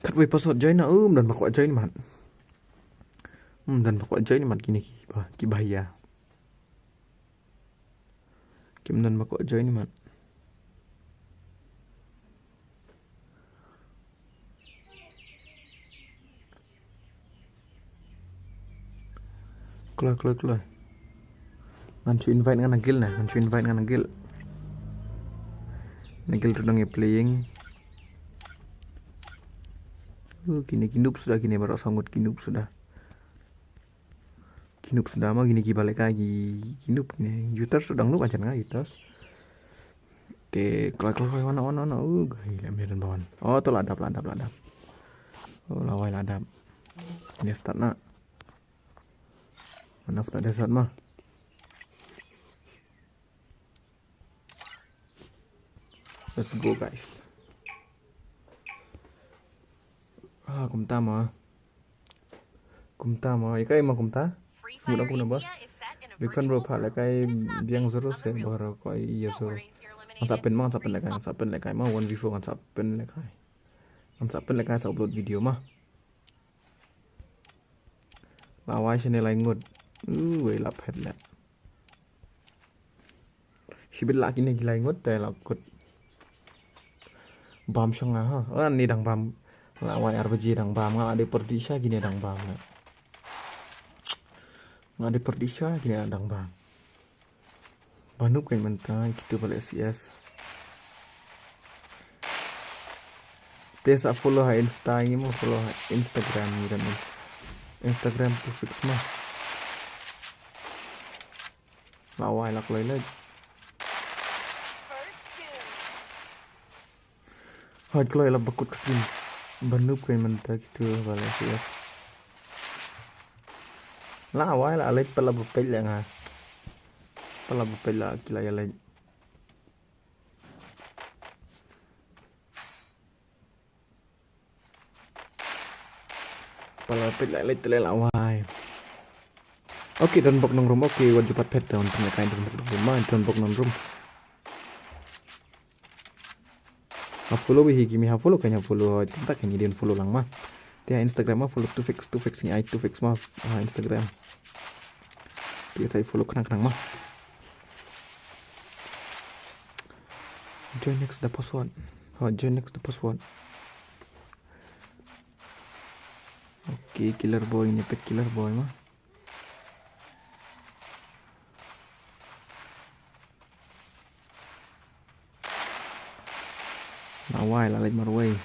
Khatwei password join na, um, don ba kwah join mat. Um, don ba kwah join mat kine ki ba, ki ba ïa. Kim don ba kwah join mat. Kloi, kloi, kloi. Ngan shu invite nga na guild na, ngan shu invite nga na guild. Na guild ruh dang ïa playing. Uh, kine ki noob suda, kine baroh saw ngut ki noob suda. Ki noob suda ma, kine ki ba lehkai ki, ki noob kine. Uters suda noob, ajan nga Uters. Te kloi, kloi, kloi, wan na, wan na, wan na. Uh, gai, leh meren ba wan. Oh, to la dap, la dap, la dap. Oh, la wai la dap. Kine start na. Wan na start desert ma. Let's go, guys. Ah, kumta ma. Kumta ma. Ïa kai ma kumta. Mut aku na boss. Big fan bro, pha lehkai biang zero se bor ko ïa zero. Ngan sa pyn ma, ngan sa pyn lehkai, ngan sa pyn lehkai ma, one v four ngan sa pyn lehkai. Ngan sa pyn lehkai, sa upload video ma. La wai shane lai ngut. Uh, wei la phet leh. Shibit la kine ki lai ngut te la kut. Bam shong nga ha. Ani dang bam. La wai ar baje dang bam. Nga la dei pyrdi sha kine dang bam leh. Nga dei pyrdi sha kine dang bam. Ba noob kan mynta kitu ba leh C S. Te sa follow ha Insta ngi mo, follow ha Instagram ngi dan Instagram tu fix ma. La wai la kloi leh. Hoi kloi la ba kut ka stream. Ba noob kan mynta kitu ba leh C S. La wai la leh pala ba peit leh nga. Pala ba peit la ki la ïa leh. Pala peit la leh te la wai. Okay, don bok nongrum. Okay, wat ju pat phet don pynlehkai, don bok nongrum ma, don bok nongrum. Ha follow hi, ki mi ha follow kan ha follow, kumta kan ïa dien follow lang ma. Te ha Instagram ma follow two fix, two fix ngi ai two fix ma ha Instagram. Te sa follow khnang khnang ma. Join next the password. Ha, join next the password. Okay, killer boy ne, pet killer boy ma. La wai, la leit marwei.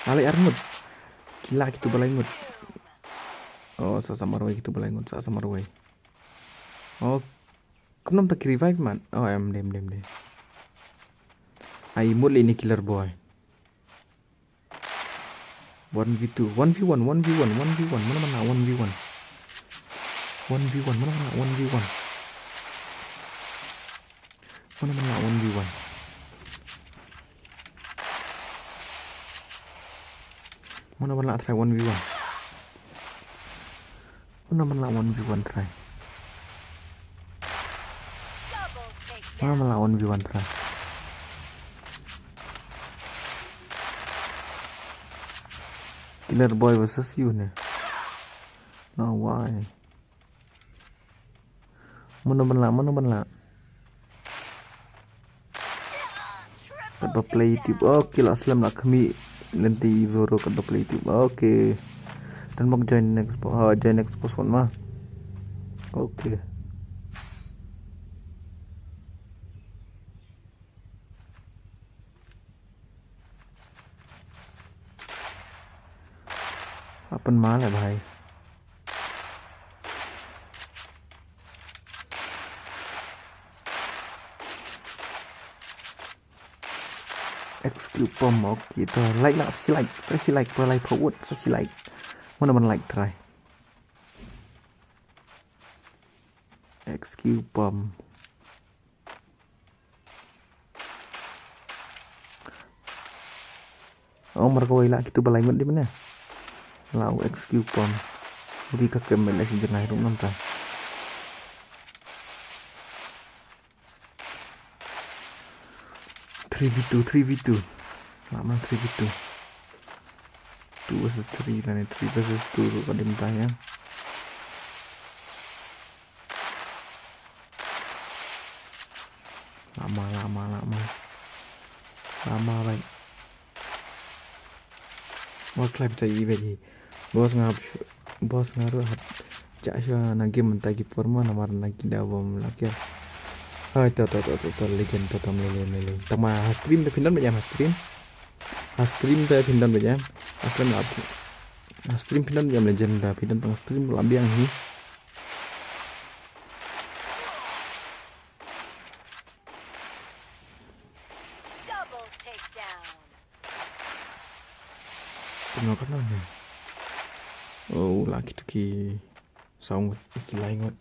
La leit arngut. Ki la kito ba lai ngut. Oh, sa sa marwei kito ba lai ngut, sa sa marwei. Oh, kumno mynta ki revive man. Oh, em, dem, dem, dem. Ai, mut le ini killer boy. One v two, one v one, one v one, one v one, mana mana one v one. One v one, mana mana one v one. Mana mana one v one. Mana mana try one v one. Mana mana one v one try. Mana mana one v one try. Killer boy versus you ne. No, why? Mano ban lah, mano ban lah. Kat ba play YouTube. Okay, lah slem lah kami. Nanti zoro kat ba play YouTube. Okay. Dan bak join next po-, ha, join next post one ma. Okay. Apan ma le bhai. X Q pom, okay, to like lah, sa shi like, sa shi like, pynlait pawut, sa shi like. Mano ban like try. X Q pom. Oh, mar kawei lah kito ba lai ngut di mane. Lah u X Q pom. Uri ka kem mele si jengai rum namta. Three v two, three v two. Lah man three v two. Two versus three lah ni, three versus two ruh ka dim ta ya. Lama, lama, lama. Lama, bhai. Wa khlai pynta i bhai. Boss nga, boss nga ruh hap. Chak shuwa na game mynta ki por mo namar na ki da bom la kya. Hai to, to, to, to, to, legend to, to, mele, mele. Tama ha stream to phin don ba jam ha stream. Ha stream to phin don ba jam. Ha stream la. Ha stream phin don ba jam legend to phin don tang stream la biang hi. Double takedown. Tengok kan ni. Oh, laki tu ki saung ki lain ngot.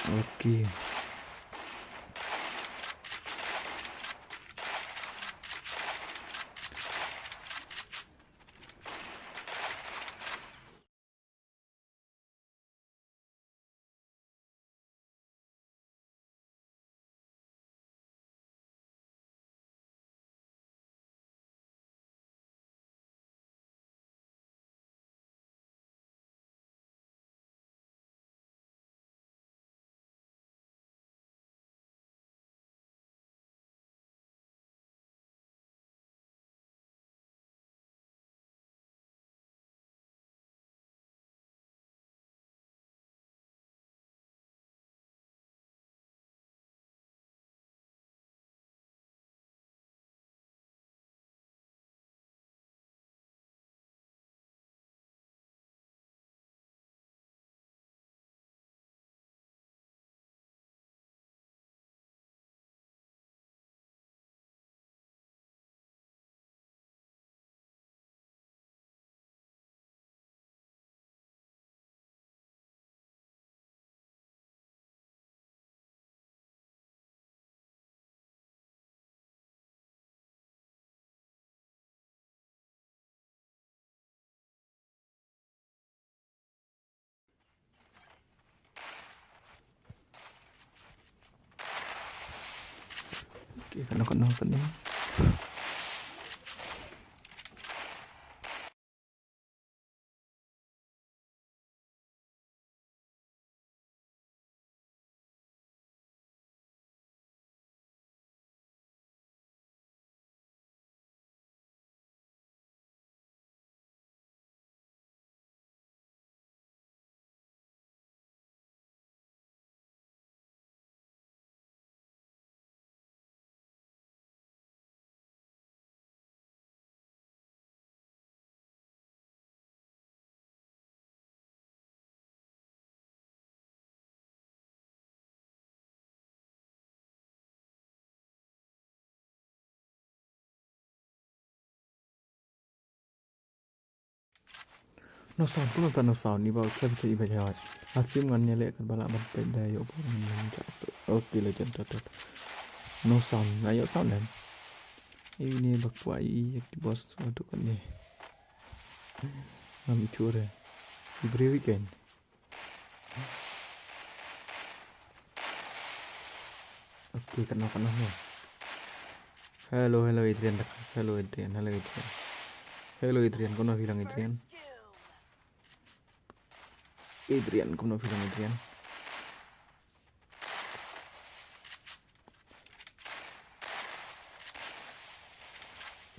Okay. Okay, kano, kano, kano. No sound, kumno ta no sound, iba u chep chep iba jawai. Asim ngan nyale kan bala ban pet da yo pun ngan jak. Okay, legend tot tot. No sound, na yo sound dan. Ini ba kwai i boss wa tu kan ni. Ngam itu re. Every weekend. Okay, kano kano no. Hello, hello Adrian, hello Adrian, hello Adrian. Hello Adrian, kumno phi long Adrian? Adrian, kumno phi long Adrian?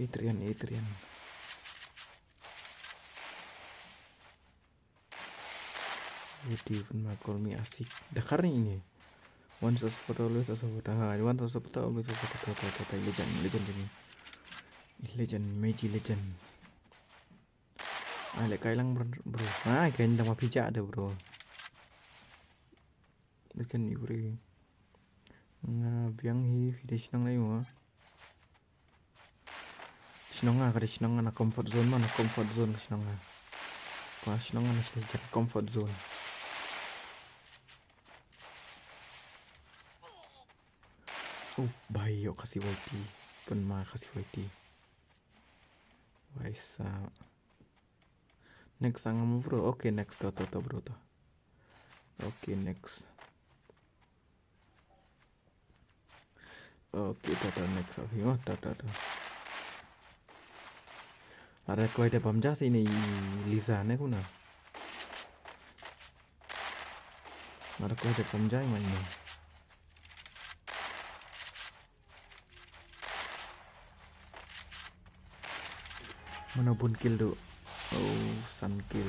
Adrian, Adrian. Adrian, ma call me Asik. Dakhar ni ini. Once a supporter, always a supporter. Ha, once a supporter, always a supporter. Legend, legend ini. Legend, Meiji legend. Ai, le kai lang bro. Ai, kai ndang ma pija de bro. Lekan ni bro. Nga biang hi phi de shnong lai mo. Shnong nga ka de shnong nga na comfort zone ma na comfort zone ka shnong nga. Ka shnong nga na shnong comfort zone. Uf, bai yo kasi Y T. Pun ma kasi Y T. Waisa. Next ang mo bro. Okay, next to to to bro to. Okay, next. Okay, to to next of you. To to to. Ada koi de pamja sini Lisa ne kuna. Ada koi de pamja mai ne. Mano bun kill du? Oh, san kill.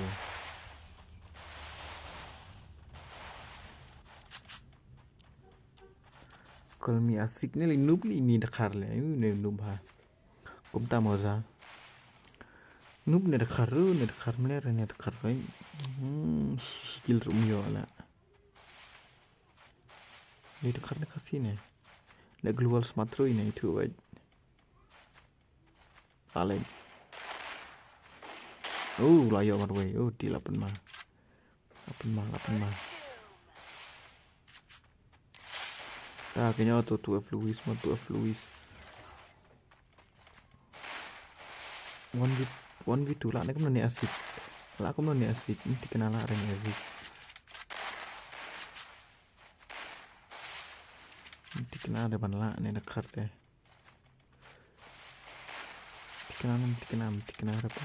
Call me Asik ne li noob li ni dakhar le. Ayu ne noob ha. Kumta mo za. Noob ne dakhar ru ne dakhar mler ne dakhar ru. Hmm, shi kill rum yo la. Ni dakhar ne kasi ne. Le global smart ru ne itu wait. Aleng. Oh, la yo marwei. Oh, di lapan ma. Lapan ma, lapan ma. Ta kenya tu tu F Luis ma tu F Luis. One v one v two la ne kumno ne Asik. La kumno ne Asik. Nti kena la reng Asik. Nti kena de ban la ne dakhar de. Tikna nam tikna nam tikna rap.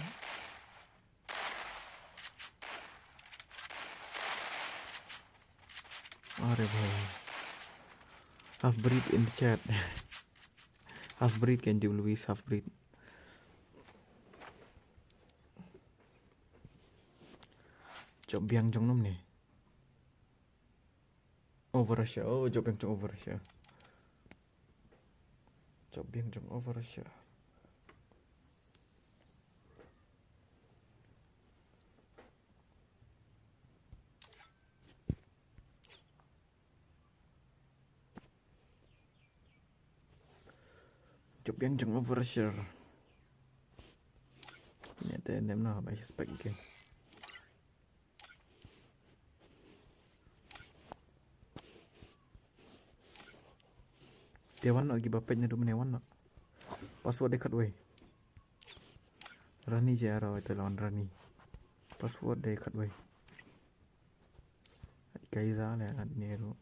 Are bhai. Half breed in the chat. Half breed can do Luis half breed. Job biang jong nom ne. Overrusher. Oh, job biang jong overrusher. Job biang jong overrusher. Job biang jong overrusher. Nya te nem na ba spek ke. Te wan no ki ba pej na du mene wan no. Password de khat wei. Rani je aro ito lawan Rani. Password de khat wei. Kaiza le at neru.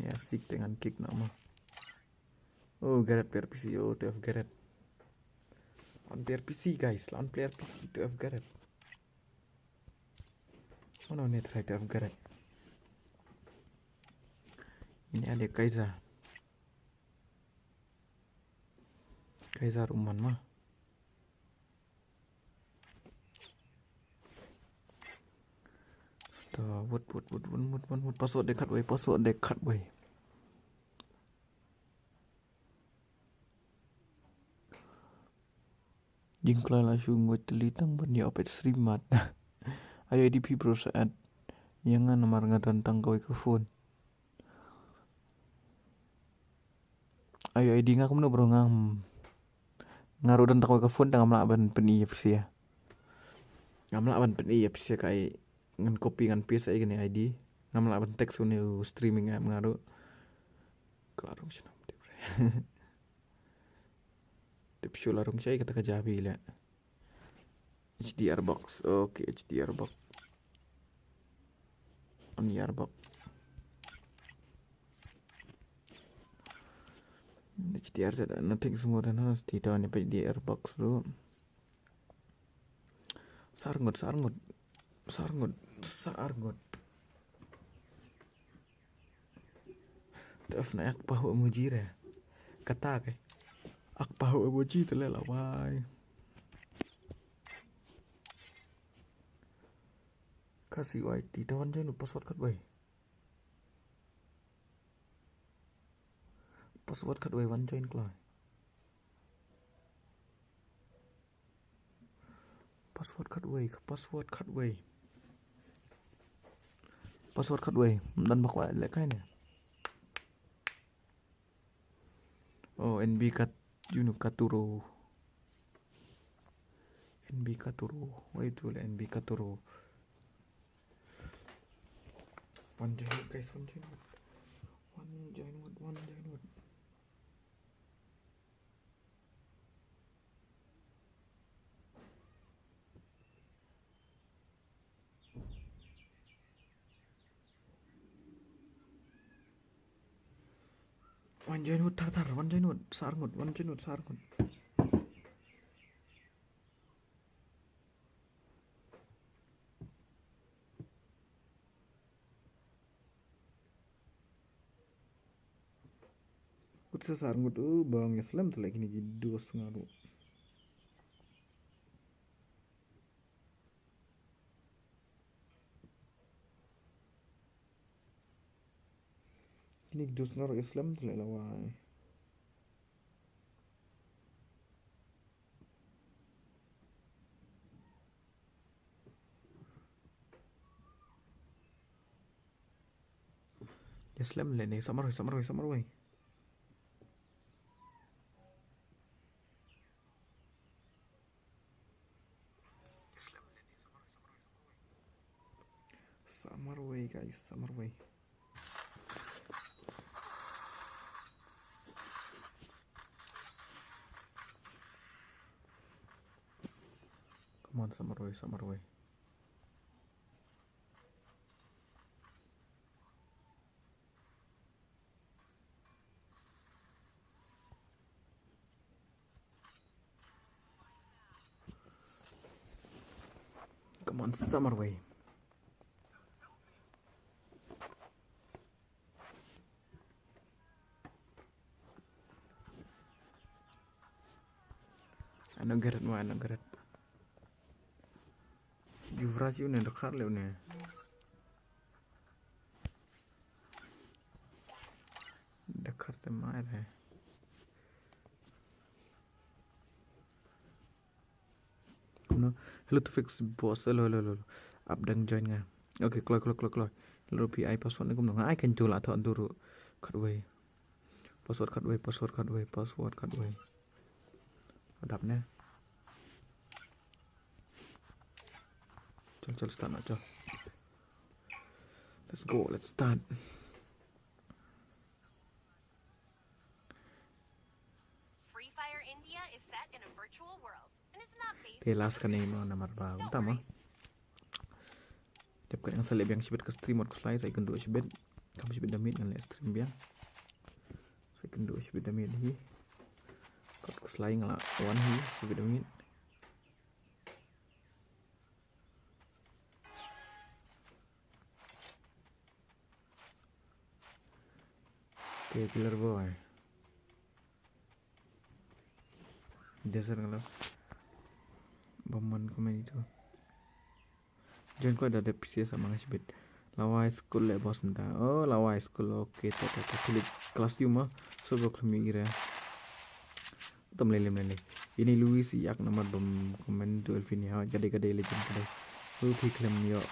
Ya sik te ngan kick na ma. Oh, Gareth player P C, oh, T F Gareth. On player P C, guys, on player P C, T F Gareth. Mano ne try T F Gareth. Ini ada Kaiza. Kaiza ruman ma. Ta wut, wut, wut, wut, wut, wut, wut. Password de khat wei, password de khat wei. Jingkhlaiñ la shu nguid tylli tang ban ïa opet srimat. Ayo I D phi bro sa add ïa nga namar nga don tang kawei ka phone. Ayo I D nga kumno bro nga, hmm. Nga ruh don tang kawei ka phone tang ngam lah ban pyni ïa phi sha. Ngam lah ban pyni ïa phi sha kaei, ngan copy ngan paste ïa kane I D. Ngam lah ban text une u streaming app nga ruh. Ka la rung sha nam tip re. Tip shu la rung sha kata ka jabi le. H D R box. Okay, H D R box. On H D R box. H D R set nothing more than us. Tito ni pa H D R box ruh. Sarngut, sarngut. Sarngut, sarngut. Tef na ek pahu emoji re. Kata ke. Ak pahu emoji te le lawai. Ka C Y T te wan join password khatwei. Password khatwei wan join kloi. Password khatwei, password khatwei. Password khatwei. Dan bak wa le kai ne. Oh, N B Kat, you know, Katuro. N B Katuro. Wait, to N B Katuro. One join wood, guys, one join wood. One join wood, one join wood. One join wood, thar, thar, one join wood, sarngut, one join wood, sarngut. Kut sa sarngut u bang ya slem tele kini ki dos ngaru. Kini ki dos ngaru ya slem tele lawai. Yes, lem le ni, samar wei, samar wei, samar wei. Samar wei, guys, samar wei. Come on, samar wei, samar wei. Come on, samar wei. Ano garet mo, ano garet. Yuvraj yu ne, dakar le ne. Dakar te mai re. No. Hello to fix boss. Hello, hello, hello. Up dang join nga. Okay, kloi, kloi, kloi, kloi. Hello, P I password ni kumno. Nga ai kan jula tho anturu. Khatwei. Password khatwei, password khatwei, password khatwei. Adap ne. Chal, chal, start na, chal. Let's go, let's start. Free Fire India is set in a virtual world. Te last kane mo namar ba kumta mo. Dep kane ngan sa leh biang shibit ka stream wat khuslai sa ïakynduh shibit. Kam shibit da miet ngan leh stream biang. Sa ïakynduh shibit da miet hi. Wat khuslai nga la wan hi shibit da miet. Te killer boy. Desert ngalo. Bamman comment itu. Join ko da dep P C S amang shibit. Lawai school le boss mynta. Oh, Lawai school. Okay, ta ta ta klik class tu ma. So bro khlem ira. Tam lele mele. Ini Louis yak namar bam comment tu Elvin ya. Gade gade legend gade. Lu phi khlem yo.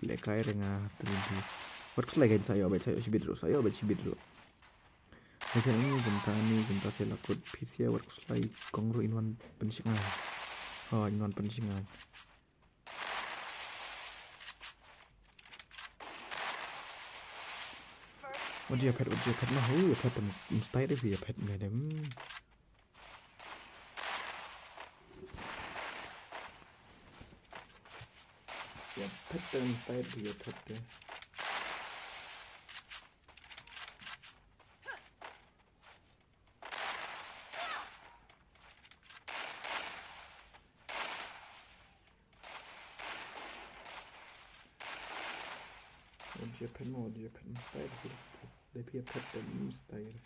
Lekai renga stream phi. Wat khuslai kan sa yo bet sa yo shibit ro. Sa yo bet shibit ro. Macam ini kumta ni kumta saya lakut P C S wat khuslai kong ro in wan pensingan. Oh, in wan pensingan. Wat ïa phet, wat ïa phet ma, hu ïa phet te mstay de, hu ïa phet mle de. Ïa phet te mstay de, ïa phet de. Wat ïa phet ma, wat ïa phet mstay de, de phi ïa phet te mstay de.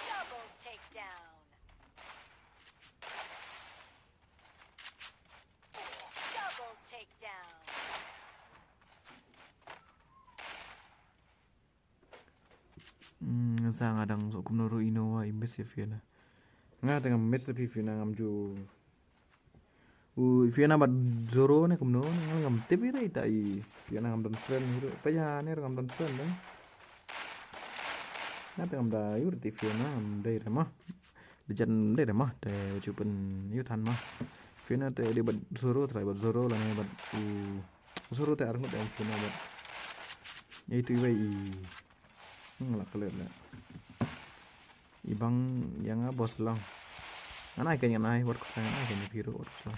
Double takedown. Double takedown. Hmm, sa nga dang so kumno ruh ino wa i miss ïa Fiona. Nga te ngam miss ïa phi Fiona, ngam ju. U Fiona bad Zoro ne kumno ne, nga ngam tip ïa ita i Fiona, ngam don friend ïa ruh. Pa ïa ne ruh ngam don friend ne. Nga te ngam da ïa ruh ti Fiona, ngam dei re ma. Legend dei re ma, te u chu pyn ïa than ma. Fiona te dei bad Zoro, trai bad Zoro lane bad u Zoro te arngut em Fiona bad. Ïa itu iwei i. Hmm, la klet la. I bang ïa nga boss lang. Ngan ai ka, ngan ai wat ka, ngan ai ka ïa phi ruh wat ka.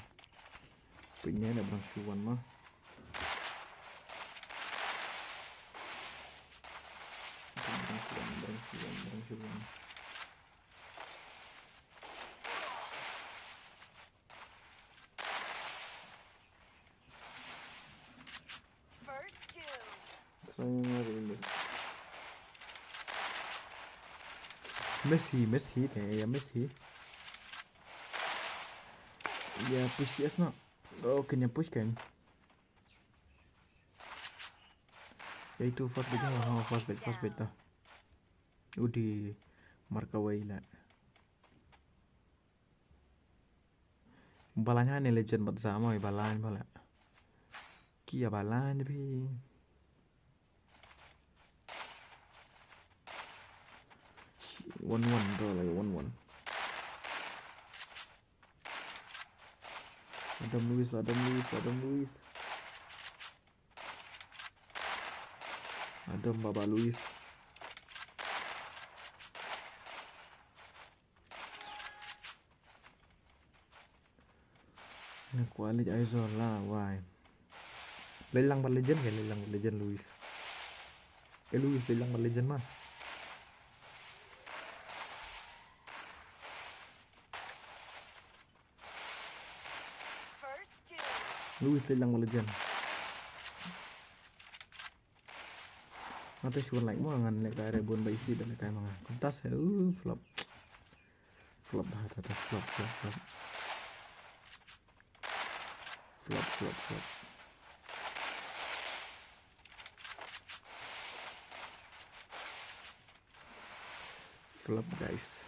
Pynïa da bang shu wan ma. Bang shu wan, bang shu wan, bang shu wan. First doom. Try another in this. Messi, Messi, te ïa Messi. Ïa push yes na. Oh, kan ïa push kan. Ïa itu first bait, ha, first bait, first bait ta. U dei marka wei la. Balang ha ne legend bad sa mo balang bala. Ki ïa balang de phi. One one bro, like one one. Adam Lewis, Adam Lewis, Adam Lewis. Adam Baba Lewis. Nga kwah leit Aizawl la wai. Leit lang bad legend ke, leit lang bad legend Luis. Eh Luis, leit lang bad legend ma. Luis, leit lang bad legend. Nga te shu wan like mo, ngan lehkai re bun ba isi da lehkai ma nga. Kumta se, uh, flop. Flop bha ta, ta, flop, flop, flop. Flop, flop, flop. Flop, guys.